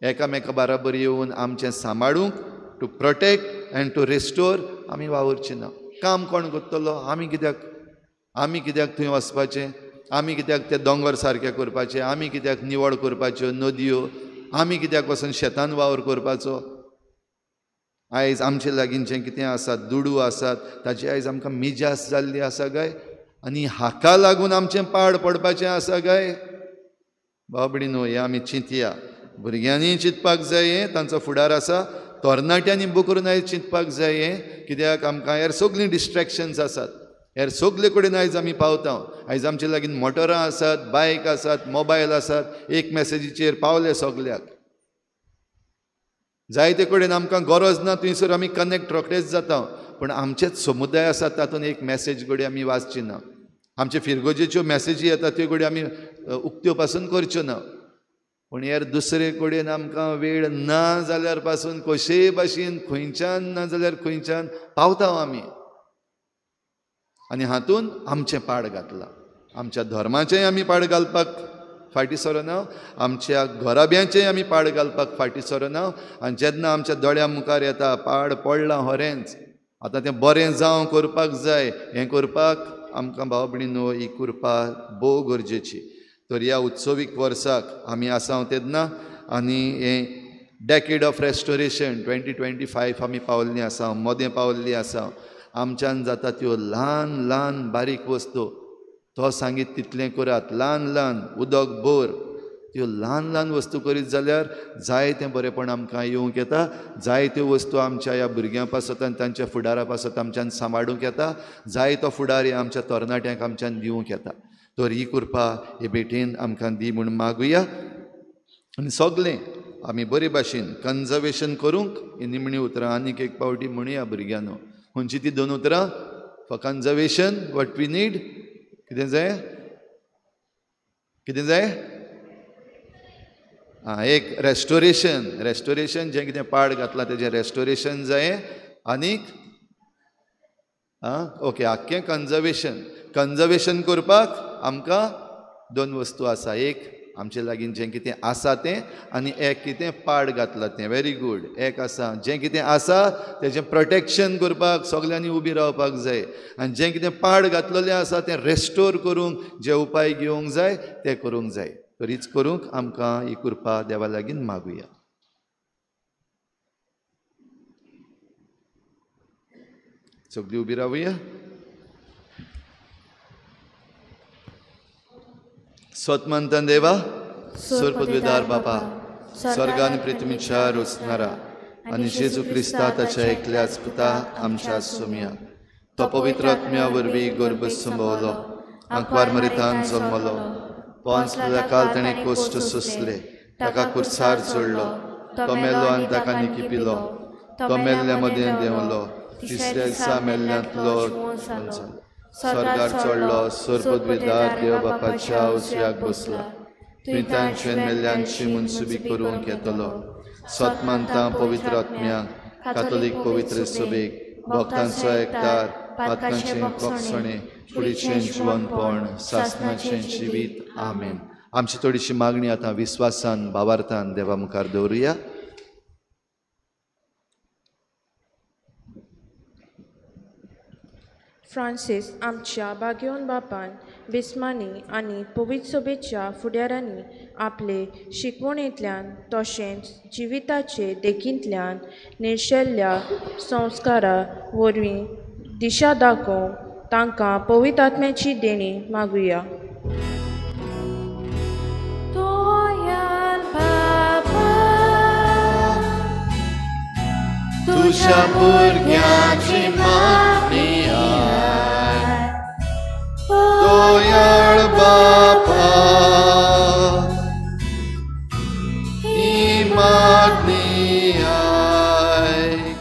एकामेका बाराबर येवन आमचें सांबाळूंक, to protect and to restore आमी वावुरची ना. काम कोण करतलो? आमी कित्याक, आमी कित्याक थंय वचपाचें, आमी कित्याक ते दोंगर सारके करपाचे, आमी कित्याक निवळ करपाच्यो नदयो, आमी कित्याक वचून शेतान वावर करपाचो. आयज आमचे लागीं जें कितें आसा, दुडू आसात, ताची आयज आमकां मिजास जाल्ली आसा काय, आनी हाका लागून आमचें पाड पडपाचें आसा काय. भाव भयणीनो हें आमी चिंतया. भुरग्यांनी चिंतपाक जाय हें, तांचो फुडार आसा. तरणाट्यांनी भोव करून आयज चिंतपाक जाय हें, कित्याक आमकां हेर सगळीं डिस्ट्रेक्शन्स आसात, हेर सगळे कडेन आयज आमी पावता. आयज आमचे लागीं मोटरां आसात, बायक आसात, मोबायल आसात, एक मॅसेजीचेर पावले सगल्याक. जायते कडेन आमकां गरज ना थंयसर आमी कनेक्ट रोखडेच जाता, पूण आमचेच समुदाय आसा तातूंत एक मॅसेज घडये आमी वाचची ना. आमचे फिरगोजेच्यो मॅसेजी येता त्यो घडये आमी उक्त्यो पासून करच्यो ना, पूण हेर दुसरे कडेन आमकां वेळ ना जाल्यार पासून कशेय भाशेन खंयच्यान ना जाल्यार खंयच्यान पावता आमी, आनी हातूंत आमचें पाड घातलां. आमच्या धर्माचेंय आमी पाड घालपाक फाटीं सरना, आमच्या घराब्यांचेंय आमी पाड घालपाक फाटीं सरना. आनी जेन्ना आमच्या दोळ्या मुखार येता पाड पडलां खरेंच, आतां तें बरें जावं करपाक जाय, हें करपाक आमकां भाव भयणीनो ही कृपा भोव गरजेची. तर ह्या उत्सवीक वर्साक आमी आसा तेन्ना, आनी हें डेकेड ऑफ रेस्टोरेशन 2025 आमी पावल्लीं आसा, मदें पावल्लीं आसा. आमच्यान जाता त्यो ल्हान ल्हान बारीक वस्तू, तो सांगीत तितलें करात, ल्हान ल्हान उदक भर, त्यो ल्हान ल्हान वस्तू करीत जाल्यार जायतें बरेंपण आमकां येवंक येता. जायत्यो वस्तू आमच्या ह्या भुरग्यां पासत आनी तांच्या फुडारा पासत आमच्यान सांबाळूंक येता. जायतो फुडार ह्या आमच्या तरणाट्यांक आमच्यान दिवंक येता. तर ही कृपा हे भेटेन आमकां दी म्हूण मागुया. आनी सगळें आमी बरे भाशेन कन्जर्वेशन करूंक ही निमणी उतरां आनीक एक पावटी म्हणुया भुरग्यांनो. खंयची ती दोन उतरां? For conservation what we need, कितें जाय, कितें जाय? आं, एक रेस्टोरेशन, रेस्टोरेशन जें कितें पाड घातलां तेजें रेस्टोरेशन जाय, आनीक आं ओके आख्खें कन्जर्वेशन. कन्जर्वेशन करपाक आमकां दोन वस्तू आसा, एक आमचे लागीं जें कितें आसा तें, आनी एक कितें पाड घातलां तें. Very good. एक आसा जें कितें आसा तेजें प्रोटेक्शन करपाक सगल्यांनी उबी रावपाक जाय, आनी जें कितें पाड घातलेलें आसा तें रेस्टोर करूंक जे उपाय घेवंक जाय ते करूंक जाय. तरीच करूंक आमकां ही कृपा देवा लागीं मागुया. सगळीं उबी रावया. सतमंतन देवा, सोरपदवेदार बापा, स्वर्गान पृथ्वीच्या रोचणारा आनी जेजू क्रिस्ता ताच्या एकल्याच पुता आमच्या सोम्या, तो पवित्र आत्म्या वरवीं गर्भ संभवलो, आंकवार मरितान जल्मलो, पोंस काल ताणें कोश्ट सोंसले, ताका कुर्सार जोडलो, तो मेलो आनी ताका निकिपिलो, तो मेल्ल्या मदें देंवलो, तिसऱ्या दिसा मेल्ल्यांतलो स्वर्गार चडलो, सोरपदवेदार देव बापाच्या उजव्याक बसला, थंय तांचे मेल्ल्यांची मनसुबी करूंक येतलो. सतमानता पवित्र आत्म्याक, कातोलीक पवित्र सभेक, भक्तांचो एकदार, पातकांचें कोकसणें, कुडीचें जिवनपण, सासनाचें जिवीत. आमेन. आमची थोडीशी मागणी आतां विस्वासान भावार्थान देवा मुखार दवरुया. फ्रांसीस आमच्या बागेवन बापान बिस्मानी आनी पवित्र सभेच्या फुडाऱ्यांनी आपले शिकवणेंतल्यान तशेंच जिविताचे देखींतल्यान निर्शेल्ल्या संस्कारा वरवीं दिशा दाखोवंक तांकां पवित्र आत्म्याची देणी मागुया. तुज्या भुरग्याची मागणी दयाळ बापा, ही मागणी आयक.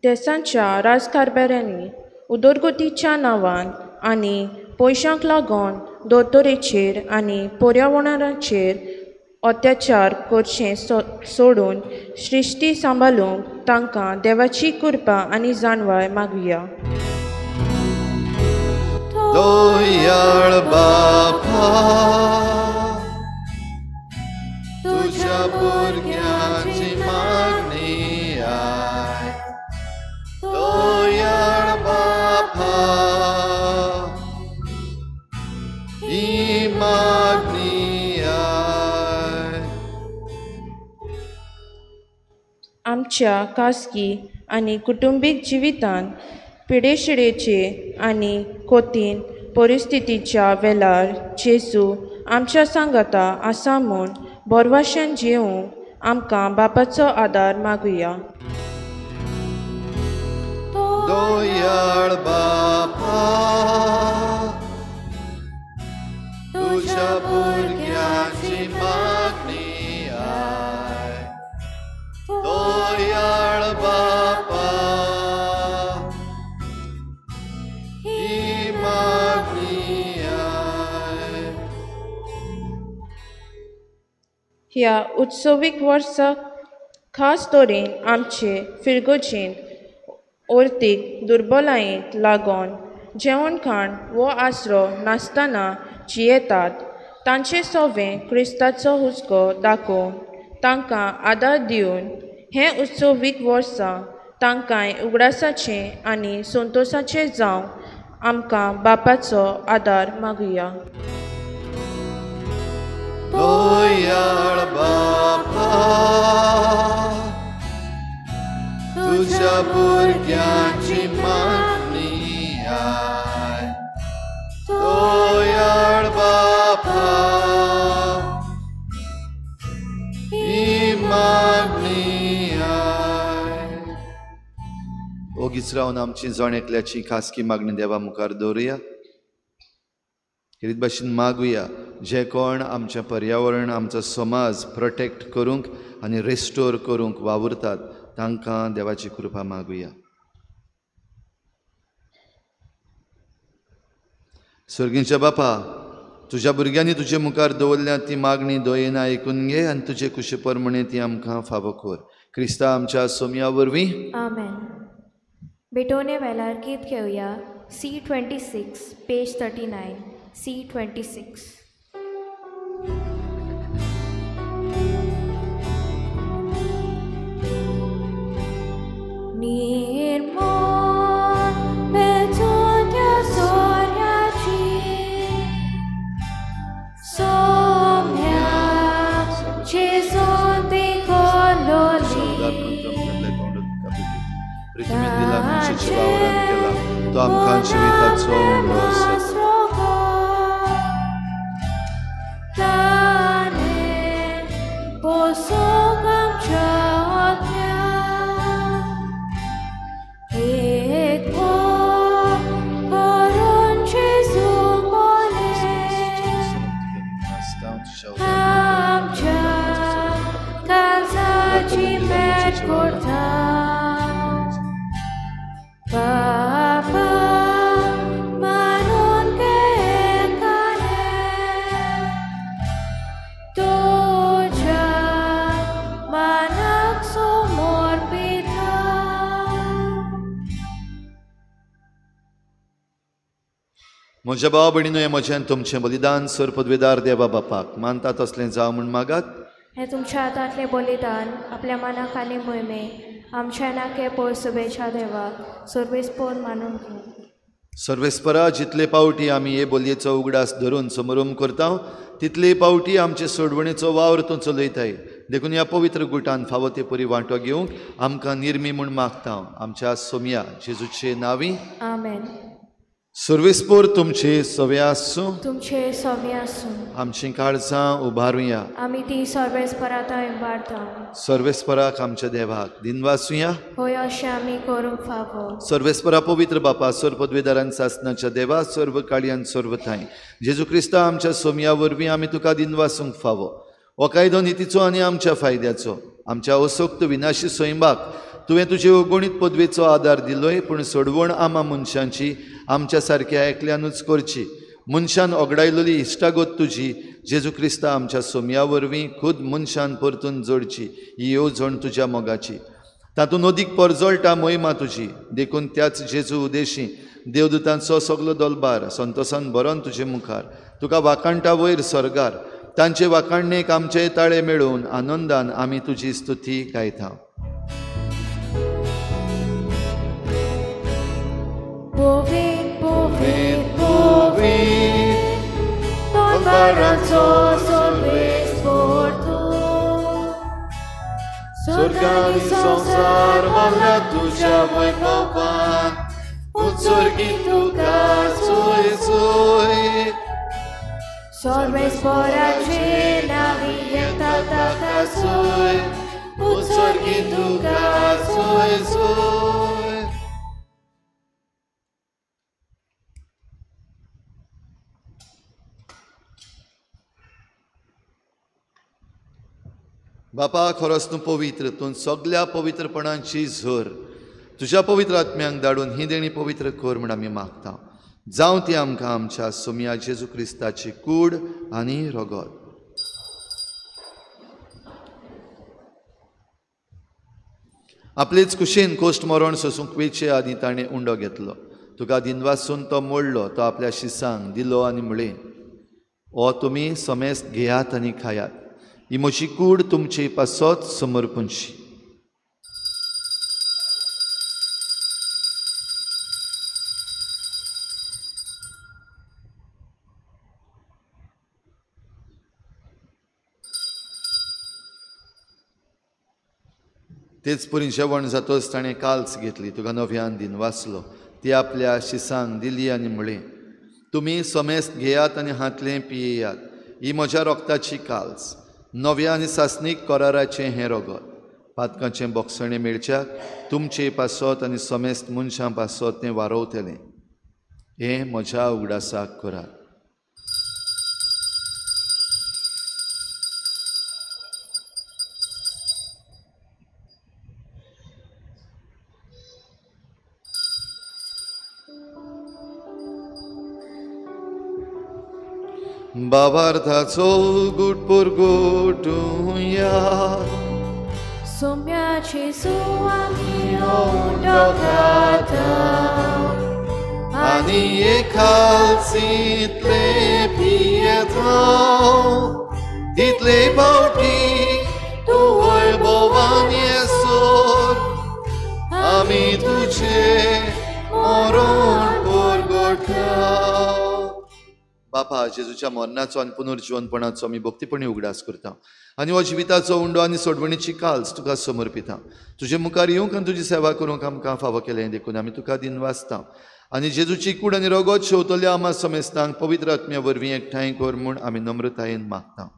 देशांच्या राजकारभाऱ्यांनी उदरगतीच्या नांवान आनी पयशांक लागून दोतोरेचेर आनी पर्यावरणाचेर अत्याचार करचें सोडून सृश्टी सांबाळूंक तांकां देवाची कृपा आनी जाणवाय मागुया. दयाळ बापा, तुज्या भुरग्याची मागणी आयक. दयाळ बापा, ही मागणी आयक. आमच्या खासगी आनी कुटुंबीक जिवितांत पिडेशिडेचे आनी कोतीन परिस्थितीच्या वेळार जेजू आमच्या सांगाता आसा म्हूण बोरवाशान जेवंक आमकां बापाचो आदार मागुया. दयाळ बापा, तुज्या भुरग्याची मागणी आयक. दयाळ बापा, ही मागणी आयक. ह्या उत्सवीक वर्साक खास तरेन आमचे फिरगोजेंत अर्थीक दुर्बलायेक लागून जेवण खाण वो आसरो नासतना जियेतात तांचे सोवे क्रिस्ताचो हुस्को दाखोवन तांकां आदार दिवन हें उत्सवीक वर्सां तांकांय उगडासाचें आनी संतोशाचें जावंक आमकां बापाचो आदार मागुया. दयाळ बापा, तुज्या भुरग्याची मागणी आयक. दयाळ बापा, ही मागणी आयक. ओगीच रावन आमची जण एकल्याची खासगी मागणी देवा मुखार दवरुया. हेच भाशेन मागुया जे कोण आमचें पर्यावरण, आमचो समाज प्रोटेक्ट करूंक आनी रिस्टोर करूंक वावुरतात तांकां देवाची कृपा मागुया. सर्गींच्या बापा, तुज्या भुरग्यांनी तुजे मुखार दवरल्या ती मागणी दयेन आयकून घे आनी तुजे कुशे प्रमाणे ती आमकां फावो कर. क्रिस्ता आमच्या सोमया वरवीं. आमेन. बेटोने वेलार गीत घेवया. C26 page 39. C26. निर्मळ बेचोत्या सोऱ्याची सोम्या जेजून ती कोलोली तो आमकां जिविताचो उलो. करता. बापा मानून एकाने तुज्या मानाक समर्पिता. म्हज्या भाव भयणीनो, हें म्हजें आनी तुमचें बलिदान सर पदवेदार देवा बापाक मानता तसलें जावं म्हूण मागात. हें तुमच्या हातांतलें बलिदान आपल्या मनाक आनी मोहिमे आमच्या नाके पयर शुभेच्छा देवाक सर्वेस्पोर मानून घेवं. सर्वेस्परा, जितले पावटी आमी हे बोलयेचो उगडास धरून समरूम करता तितले पावटी आमचे सोडवणेचो वावर तूं चलयताय. देखून ह्या पवित्र गुटान फावो ते परी वांटो घेवंक आमकां निर्मी म्हूण मागता. आमच्या सोमया जेजूचे नांवी आमेन. सर्वेस्पोर तुमचे सवे आसूं. तुमचे सवे आसूं. आमचीं काळजां उबारुया. आमी ती सर्वेस्परात उबारता. सर्वेस्पराक आमच्या देवाक दिनवासुया. होय अशें आमी करूंक फावो. सर्वेस्परा पवित्र बापा, सर्व पदवेदारान सासनाच्या देवा, सर्व काळयान सर्व ठांय जेजू क्रिस्ता आमच्या सोमया वरवीं आमी तुका दिनवासूंक फावो. हो कायदो नितीचो आनी आमच्या फायद्याचो. आमच्या असोक्त विनाशी सैमाक तुवें तुजे अगणीत पदवेचो आदार दिलोय, पूण सोडवण आमा मनशांची आमच्या सारक्या एकल्यानूच करची. मनशान ओगडायलोली इश्टागत तुजी जेजू क्रिस्ता आमच्या सोमया वरवीं खुद मनशान परतून जोडची. ही येवजण तुज्या मोगाची, तातूंत अदीक परजळटा मोहिमा तुजी. देखून त्याच जेजू उदेशी देवदूतांचो सगलो दलबार संतोसान भरोन तुजे मुखार तुका वाखाणटा वयर सर्गार. तांचे वाखाणणेक आमचे ताळे मेळोवन आनंदान आमी तुजी स्तुती गायता. Povit, povit, povit, Dolbarațo sorvespor tu. Sorgani संसार मानला तुझ्या वैभवान, उत्सर्गी तुका सोय सोय. सर्वेस्पराचे नावी येता ताका सोय, उत्सर्गी तुका सोय सोय. बापा, खरोच तूं पवित्र, तूं सगल्या पवित्रपणाची झर. तुज्या पवित्र आत्म्यांक धाडून ही देणी पवित्र कर म्हूण आमी मागता. जावं ती आमकां आमच्या सोमया जेजू क्रिस्ताची कूड आनी रगत. आपलेच कुशीन कोश्ट मरण सोसूंक वेचे आदीं ताणें उंडो घेतलो. तुका दिनवासून तो मोडलो, तो आपल्या शिसांक दिलो आनी म्हळें, हो तुमी समेस्त घेयात आनी खायात. ही म्हजी कूड तुमचे पासत समर्पणशी. तेच परी जेवण जातच ताणें काल्स घेतली, तुका नव्यान दिन वाचलो, ती आपल्या शिसांक दिली आनी म्हळें, तुमी समेस्त घेयात आनी हांतलें पियेयात. ही म्हज्या रोगताची काल्स, नव्या आनी सासणीक कराराचें हें रगत. पातकांचें बोगसणें मेळच्याक तुमचे पासत आनी समेस्त मनशां पासत तें वारोवतलें. हें म्हज्या उगडासाक करात. बाबार्थाचो गुट पुरगुटुया. सोम्याची सुवामी उंडो खाता आनी एकालसींतले पियेता तितले फावटी तूं वैभवान येसर आमी तुजें मरण पुरगुटा. बापा, जेजूच्या मरणाचो आनी पुनर्जिवनपणाचो आमी भक्तीपणी उगडास करता आनी हो जिविताचो उंडो आनी सोडवणीची काल्स तुका समर्पिता. तुजे मुखार येवंक आनी तुजी सेवा करूंक आमकां फावो केलें देखून आमी तुका दिनवासता. आनी जेजूची कूड आनी रगत शेवतल्या आमा समेस्तांक पवित्र आत्म्या वरवीं एकठांय कर म्हूण आमी नम्रतायेन मागता.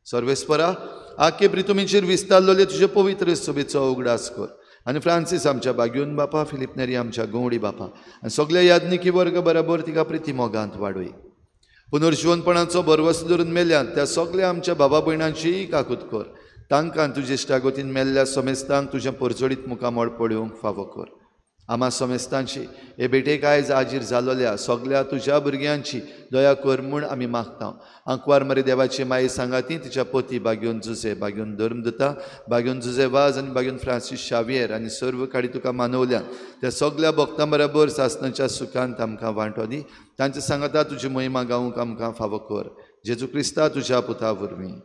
सर्वेस्परा, आखे प्रितुमीचेर विस्तारलेले तुजे पवित्र सभेचो उगडास कर आनी फ्रांसीस आमच्या बाग्यून बापा, फिलीप नेरी आमच्या गवडी बापा आनी सगल्या याज्ञिकी वर्ग बराबर तिका प्रिती मोगांत वाडय. पुनर्जिवनपणाचो भरवंसो धरून मेल्यात त्या सगल्या आमच्या बाबा भयणांचीय काकूत कर. तांकां तुजे इश्टागतीन मेल्ल्या समेस्तांक तुजें परजळीत मुखामळ पळोवंक फावो कर. आमा समेस्तांची हे भेटेक आयज हाजीर जालोल्या सगल्या तुज्या भुरग्यांची दया कर म्हूण आमी मागता. आंकवार मरे देवाची माई सांगाती तिच्या पती बागेवन जुजे, बागेवन धर्मदुता, बागेवन जुजे वाज आनी बागेवन फ्रांसीस शावियर आनी सर्व काडी तुका मानवल्या त्या सगल्या भक्तां बरोबर सासणाच्या सुखांत आमकां वांटो दी. तांचे सांगाता तुजी महिमा गावंक आमकां फावो कर. जेजू क्रिस्ता तुज्या पुता वरवीं.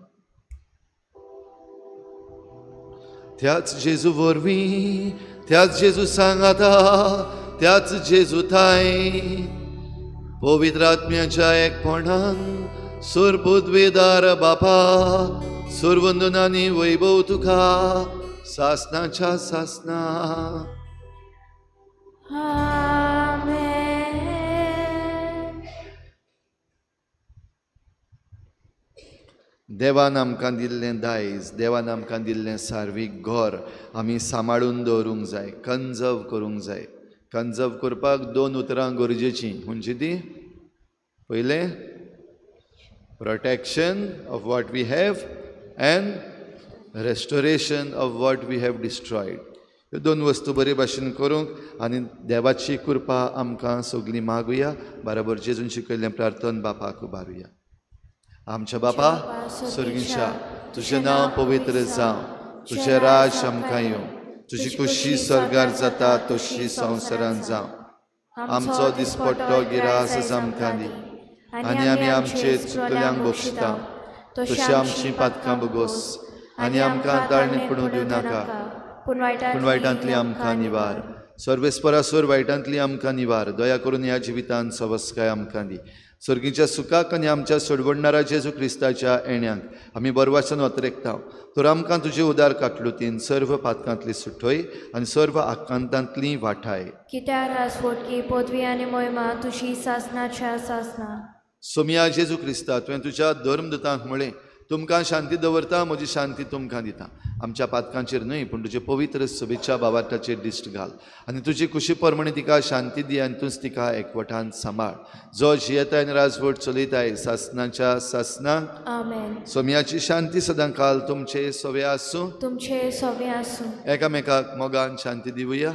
त्याच जेजू वरवीं, त्याच जेजू सांगाता, त्याच जेजू थांय पवित्र आत्म्याच्या एकपणान सुरबुद्वेदार बापा सुरवंदनानी वैभव तुका सासनाच्या सासना. देवान आमकां दिल्लें दायज, देवान आमकां दिल्लें सार्वीक घर आमी सांबाळून दवरूंक जाय, कन्जर्व करूंक जाय. कन्जर्व करपाक दोन उतरां गरजेचीं. खंयची ती? पयलें protection of what we have and restoration of what we have destroyed. ह्यो दोन वस्तू बरे भाशेन करूंक आनी देवाची कृपा आमकां सगळीं मागुया. बरोबर जेजून शिकयल्लें प्रार्थन बापाक उबारुया. आमच्या बापा सर्गींच्या, तुजें नांव पवित्र जावं, तुजें राज आमकां येवं, तुजी खुशी स्वर्गार जाता तशी संवसारांत जावं. आमचो दिसपट्टो गिरास आमकां दी आनी आमी आमचे चुकल्यांक बक्षिता तशी आमची पातकां बगोस आनी आमकां ताळणी पडूंक दिवं नाका, पूण वायटांतली आमकां निवार. सर्वेस्परासर वायटांतली आमकां निवार. दया करून ह्या जिवितांत सवस्काय आमकां दी. सर्गीच्या सुखाक आनी आमच्या सोडवणणारा जेजू क्रिस्ताच्या येण्याक आमी बरवासन अतरेकता. तर आमकां तुजे उदार काटलुतीन सर्व पातकांतली सुटय आनी सर्व आकांतांतली वाठाय. कित्याक राजवटकी पदवी आनी मोहिमा तुजी सासनाच्या सासना. सोमिया जेजू क्रिस्ता, तुवें तुज्या धर्मदुतांक म्हळें, तुमकां शांती दवरता, म्हजी शांती तुमकां दिता. आमच्या पातकांचेर न्हय पूण तुजे पवित्र सभेच्या बाबाटाचेर दिश्ट घाल आनी तुजी खुशी प्रमाणे तिका शांती दी आनी तूंच तिका एकवटान सांबाळ. जो जियेताय आनी राजवट चलयताय सासनाच्या सासनाक. आमेन. सोम्याची शांती सदां काल तुमचे सवे आसूं, तुमचे सवे आसूं. एकामेकाक मोगान शांती दिवया.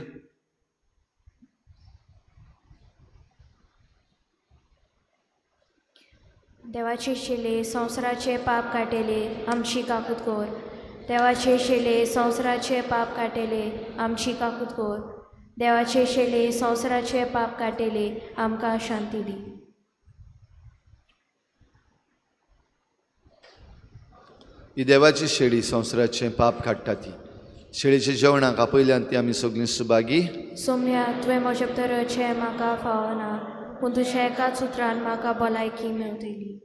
देवाचे शिले संवसाराचे पाप काटेले आमची काकूत कर. देवाचे शिले संवसाराचे पाप काटेले आमची काकूत कर. देवाचे शिले संवसाराचे पाप काटेले आमकां शांती दी. ही देवाची शेळी संवसाराचें पाप काडटा. ती शेळीच्या जेवणाक आपयल्यान ती आमी सगळीं सुभागी. सोम्या, तुवें म्हज्या भितरचें म्हाका फावना, पूण तुज्या एकाच उतरान म्हाका भलायकी मेवतली.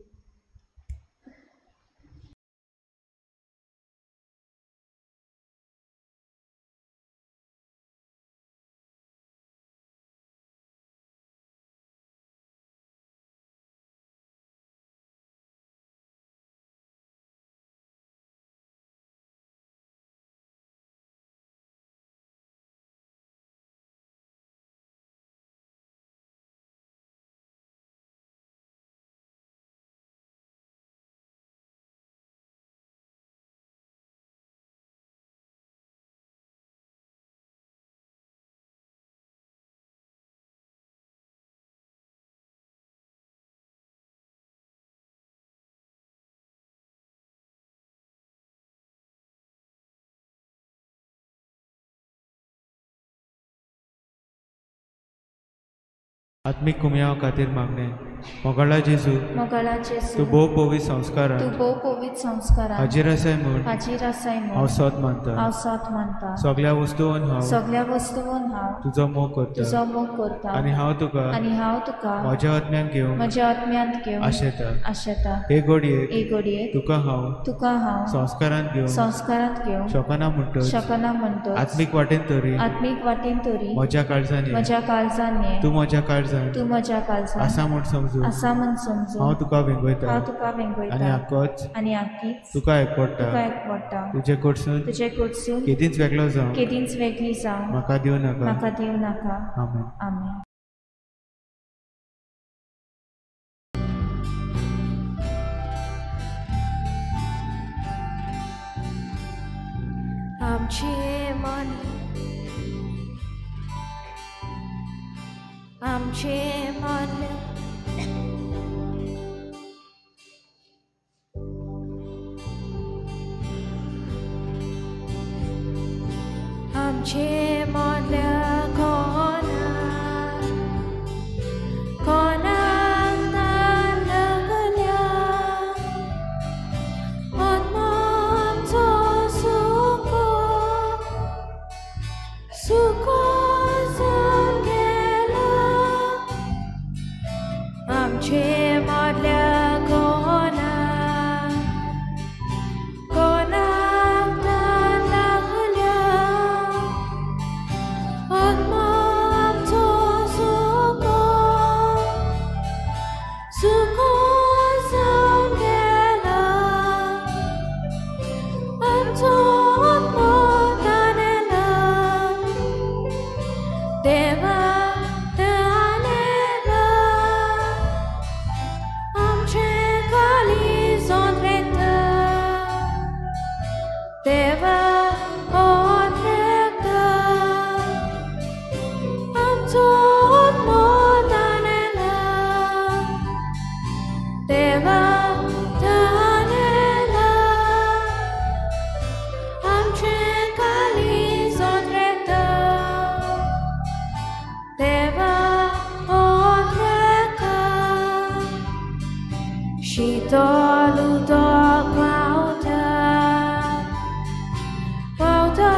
आत्मीक कुमयाव खातीर मागणें. मोगाळा जेजू, मोगाळा जेजू, तूं भोव पवित्र संस्कारान, तूं भोव पवित्र संस्कारान हाजीर आसाय म्हूण, हाजीर आसाय म्हूण हांव सोद मानता, हांव सोद मानता. सगळ्या वस्तून हांव, सगळ्या वस्तून हांव तुजो मोग करता, तुजो मोग करता. आनी हांव तुका, आनी हांव तुका म्हज्या आत्म्यान घेवंक, म्हज्या आत्म्यांत घेवंक आशेता, आशेता. हे घडयेक, हे घडयेक तुका हांव, तुका हांव संस्कारांत घेवंक, संस्कारांत घेवंक शकना म्हणटच, शकना म्हणटच आत्मीक वाटेन तरी, आत्मीक वाटेन तरी म्हज्या काळजान, म्हज्या काळजान तूं म्हज्या काळजान, तूं म्हज्या काळजान आसा म्हूण समजून, आसा म्हूण समजून हांव तुका वेंगयता, हांव तुका वेंगयता. आनी आकोच, आनी आकीच तुका एकवटा, तुका एकवटा. तुजे कडसून, तुजे कडसून केदींच वेगळो जावं, केदींच वेगळी जावं म्हाका दिवं नाका, म्हाका दिवं नाका. आमेन. आमेन. आमचे मन आमचे मन आमचे मदल्या कोणाक कोणाक तान लागल्या आत्मो आमचो सुको सुको जावन गेला आमचे मदल्या कोणाक कोणाक तान लागल्या आत्मो आमचो सुको सुको जावन गेला आमचो आत्मो तानेला देवा तानेला आमचे काळीज ओंद्रेता देवा ओंद्रेता आमचो आत्मो तानेला देवा तानेला आमचे काळीज ओंद्रेता देवा ओंद्रेता शीतल उदक व्हांवता व्हांवता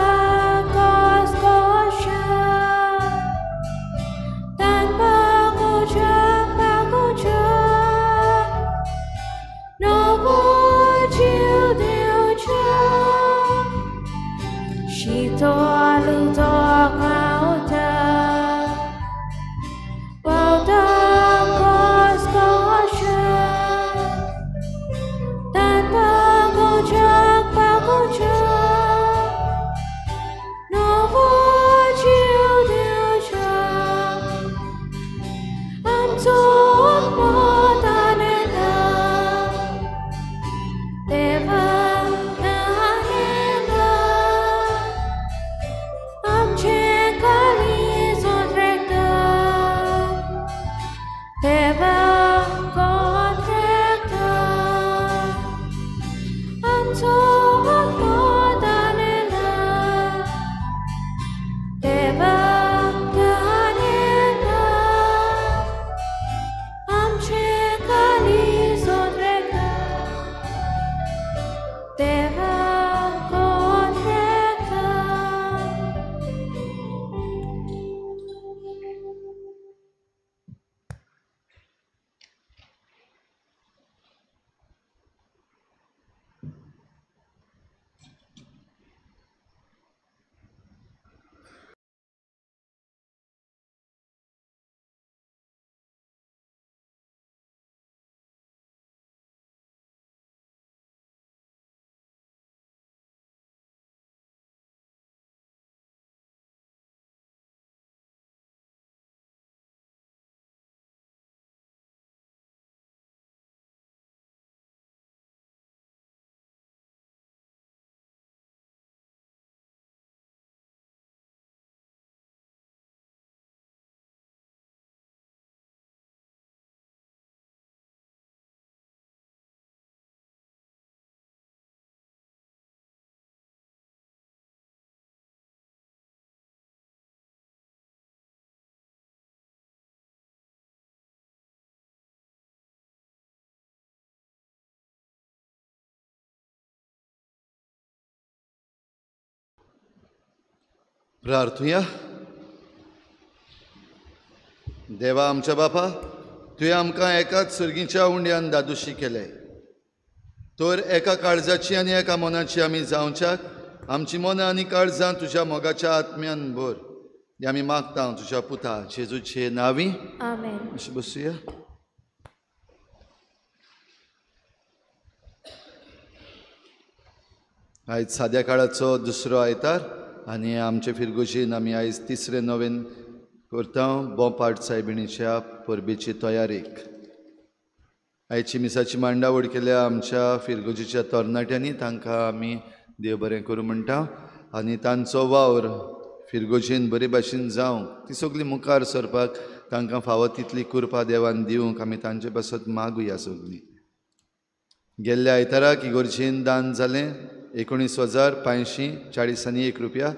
घसघश्यात तान भागोवच्या भागोवच्या नवो जीव दिवच्या शीतल उदक व्हांवता व्हांवता घसघश्यात तान भागोवच्या भागोवच्या नवो जीव दिवच्या आमचो आत्मो तानेला देवा तानेला आमचे काळीज ओंद्रेता देवा ओंद्रेता आमचो आत्मो तानेला देवा तानेला आमचे काळीज ओंद्रेता देवा ओंद्रेता. प्रार्थुया. देवा आमच्या बापा, तुवें आमकां एकाच सर्गीच्या उंड्यान दादोशी केले तर एका काळजाची आनी एका मनाची आमी जावच्याक आमची मनां आनी काळजां तुज्या मोगाच्या आत्म्यान भर. हें आमी मागता तुज्या पुता जेजूचे नांवी. आमेन. अशें बसुया. आयज साद्या काळाचो दुसरो आयतार आनी आमचे फिरगोजीन आमी आयज तिसरें नवेन करता बोपाट सायबिणीच्या परबेची तयारेक. आयची मिसाची मांडावळ केल्या आमच्या फिरगोजीच्या तरणाट्यांनी, तांकां आमी देव बरें करूं म्हणटा. आनी तांचो वावर फिरगोजेन बरे भाशेन जावंक, ती सगळीं मुखार सरपाक तांकां फावो तितली कृपा देवान दिवंक आमी तांचे पासत मागुया सगळीं. गेल्ल्या आयताराक इगोर्जेन दान जालें 19,541 रुपया,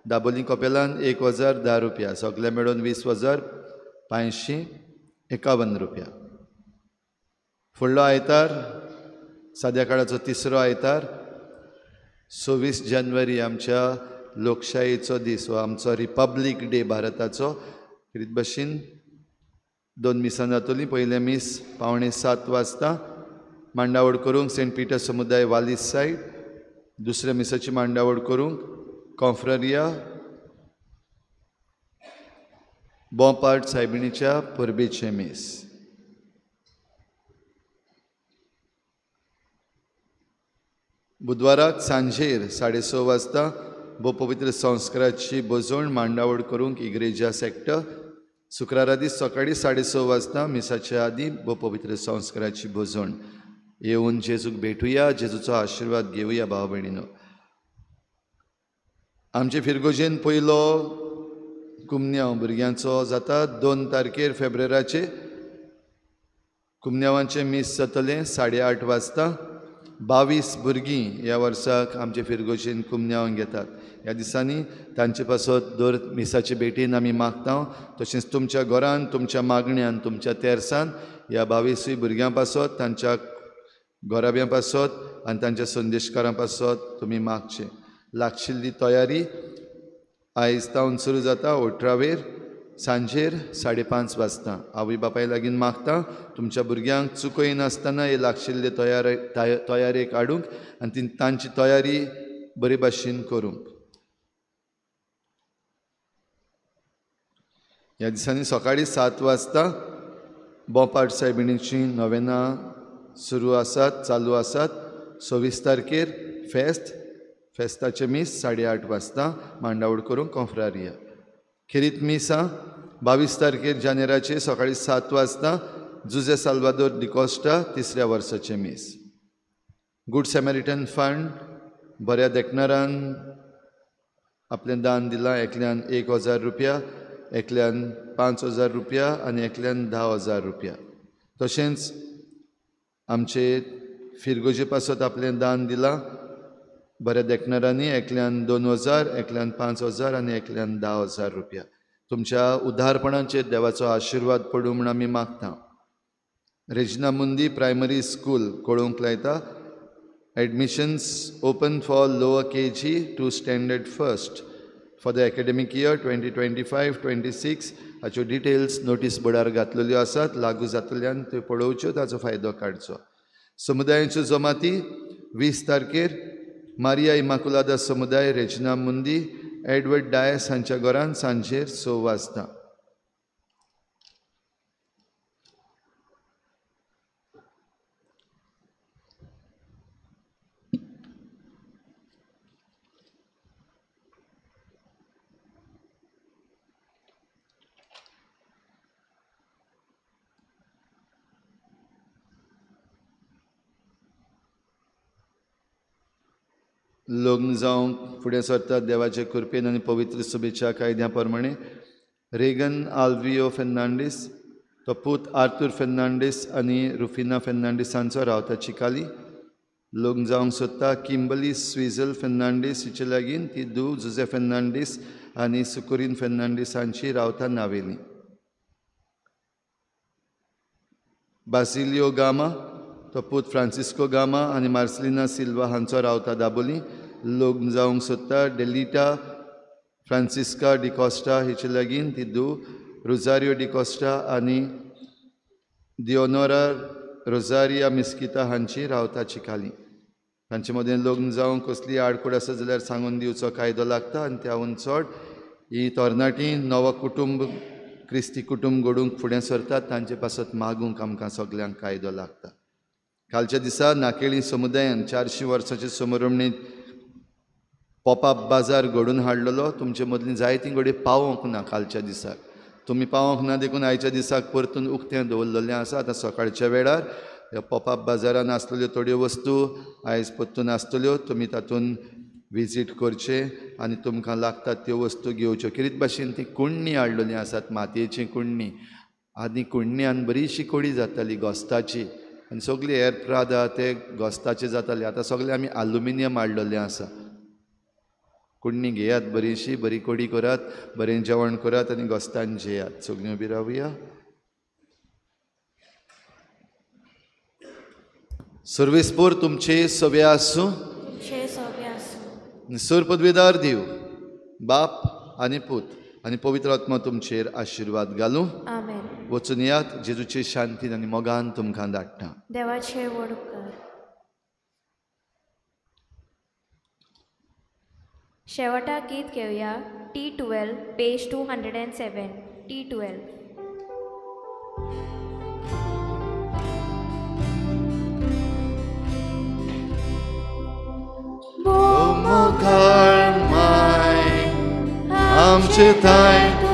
दाबोली कपेलान 1,010 रुपया, सगळे मेळून 20,551 रुपया. फुडलो आयतार साद्या काळाचो तिसरो आयतार 26 जानेवारी आमच्या लोकशायेचो दीस वा आमचो रिपब्लीक डे भारताचो. रीत भशेन 2 मिसां जातलीं. पयलें मीस 6:45 वाजता मांडावळ करूंक सेंट पिटर समुदाय वालीस सायड, दुसऱ्या मिसाची मांडावळ करूंक कॉन्फ्ररिया बोपार्ट सायबिणीच्या परबेचें मीस. बुधवाराक सांजेर 6:30 वाजता भोवपवित्र संस्काराची बजवण मांडावळ करूंक इग्रेजा सेक्टर. शुक्रारा दीस सकाळी 6:30 वाजता मिसाच्या आदी भोवपवित्र संस्काराची बजवण. येवन जेजूक भेटुया, जेजूचो आशिर्वाद घेवया भाव भयणीनो. आमचे फिरगोजेन पयलो कुमन्यांव भुरग्यांचो जाता 2 तारखेर फेब्रेराचे. कुमन्यांवाचें मीस जातलें 8:30 वाजता. 22 भुरगीं ह्या वर्साक आमचे फिरगोजेन कुमन्यांव घेतात. ह्या दिसांनी तांचे पासत दर मिसाचे भेटीन आमी मागता. तशेंच तुमच्या घरान, तुमच्या मागण्यान, तुमच्या तेरसान ह्या 22 भुरग्यां पासत, तांच्या घराब्यां पासत आनी तांच्या संदेशकारां पासत तुमी मागचें. लागशिल्ली तयारी आयज तावन सुरू जाता 18वेर सांजेर 5:30 वाजता. आवय बापाय लागीं मागता तुमच्या भुरग्यांक चुकयनासतना हे लागशिल्ले तयारेक हाडूंक आनी तांची तयारी बरे भाशेन करूंक. ह्या दिसांनी सकाळीं 7 वाजता बोपाट सायबिणीची नवेनां सुरू आसात, चालू आसात. 26 तारखेर फेस्त, फेस्ताचें मीस 8:30 वाजता मांडावळ करूंक कॉन्फ्रारिया. खेरीत मिसां 22 तारखेर जानेराचे सकाळीं 7 वाजता जुजे साल्वादोर डिकोस्टा तिसऱ्या वर्साचें मीस. गुड सॅमेरिटन फंड बऱ्या देखणारान आपलें दान दिलां. एकल्यान 1,000 रुपया, एकल्यान 5,000 रुपया आनी एकल्यान 10,000 रुपया. तशेंच आमचे फिरगोजे पासत आपलें दान दिलां बऱ्या देखणारांनी, एकल्यान 2,000, एकल्यान 5,000 आनी एकल्यान 10,000 रुपया. तुमच्या उदारपणाचेर देवाचो आशिर्वाद पडूं म्हूण आमी मागता. रेजिना मुंदी प्रायमरी स्कूल कळोवंक लायता. Admissions open for lower KG to standard first for the academic year 2025-26. हाच्यो डिटेल्स नोटीस बोर्डार घातलेल्यो आसात. लागू जातल्यान त्यो पळोवच्यो, ताचो फायदो काडचो. समुदायांच्यो जमाती 20 तारखेर मारिया इमाकुलादा समुदाय रेजिना मुंदी एडवर्ड डायस हांच्या घरान सांजेर 6 वाजता. लग्न जावंक फुडें सरतात देवाचे कृपेन आनी पवित्र शुभेच्छा कायद्या प्रमाणे रेगन आल्वियो फेर्नांडीस, तो पूत आर्थूर फेर्नांडीस आनी रुफिना फेर्नांडीस हांचो रावता चिकाली. लग्न जावंक सोदता किंबली स्विझल फेर्नांडीस हिचे लागीं, ती धूव जुजे फेर्नांडीस आनी सुकुरीन फेर्नांडीस हांची रावता नावेली. बासिलियो गामा, तो पूत फ्रांसिस्को गामा आनी मार्सलिना सिल्वा हांचो रावता दाबोली. लग्न जावंक सोदता डेलिटा फ्रांसिस्का डिकॉस्टा हिचे लागीं, ती धूव रोजारियो डिकॉस्टा आनी दिओनोरा रोजारिया मिस्किता हांची रावता चिकाली. तांचे मदें लग्न जावंक कसली आडखळ आसा जाल्यार सांगून दिवचो कायदो लागता आनी त्याहून चड ही तरणाटी नवो कुटुंब क्रिस्ती कुटुंब घडोवंक फुडें सरतात तांचे पासत मागूंक आमकां सगल्यांक कायदो लागता. कालच्या दिसा नाकेळी समुदायान 400 वर्सांचे समरमणीत पॉपअप बाजार घडोवन हाडलेलो. तुमचे मदलीं जायतीं घडये पावोंक ना कालच्या दिसाक, तुमी पावोंक ना देखून आयच्या दिसाक परतून उक्तें दवरलेलें आसा. आतां सकाळच्या वेळार ह्या पॉपअप बाजारान आसलेल्यो थोड्यो वस्तू आयज परतून आसतल्यो, तुमी तातूंत विजीट करचें आनी तुमकां लागतात त्यो वस्तू घेवच्यो. कितें भाशेन ती कुण्णी हाडलेली आसात, मातयेची कुण्णी. आनी कुण्ण्यान बरीशी कोडी जाताली गोस्ताची आनी सगळी हेर प्रादा ते गोस्ताचे जाताले. आतां सगळे आमी आलुमिनियम हाडलेलें आसा. कुण्णी घेयात बरीशी, बरी कोडी करात, बरें जेवण करात आनी गोस्तान जेयात. सगळीं उबी रावया. सर्वेस्पोर तुमचे सवे आसूं. सर पदवेदार देव बाप आनी पूत आनी पवित्र आत्मा तुमचेर आशिर्वाद घालूं. वचून यात. जेजूचे शांतीन आनी मोगान तुमकां धाडटा. देवाचे व्हड उपकार. शेवटाक गीत घेवया. T12 page 207. T12. आमचे थांय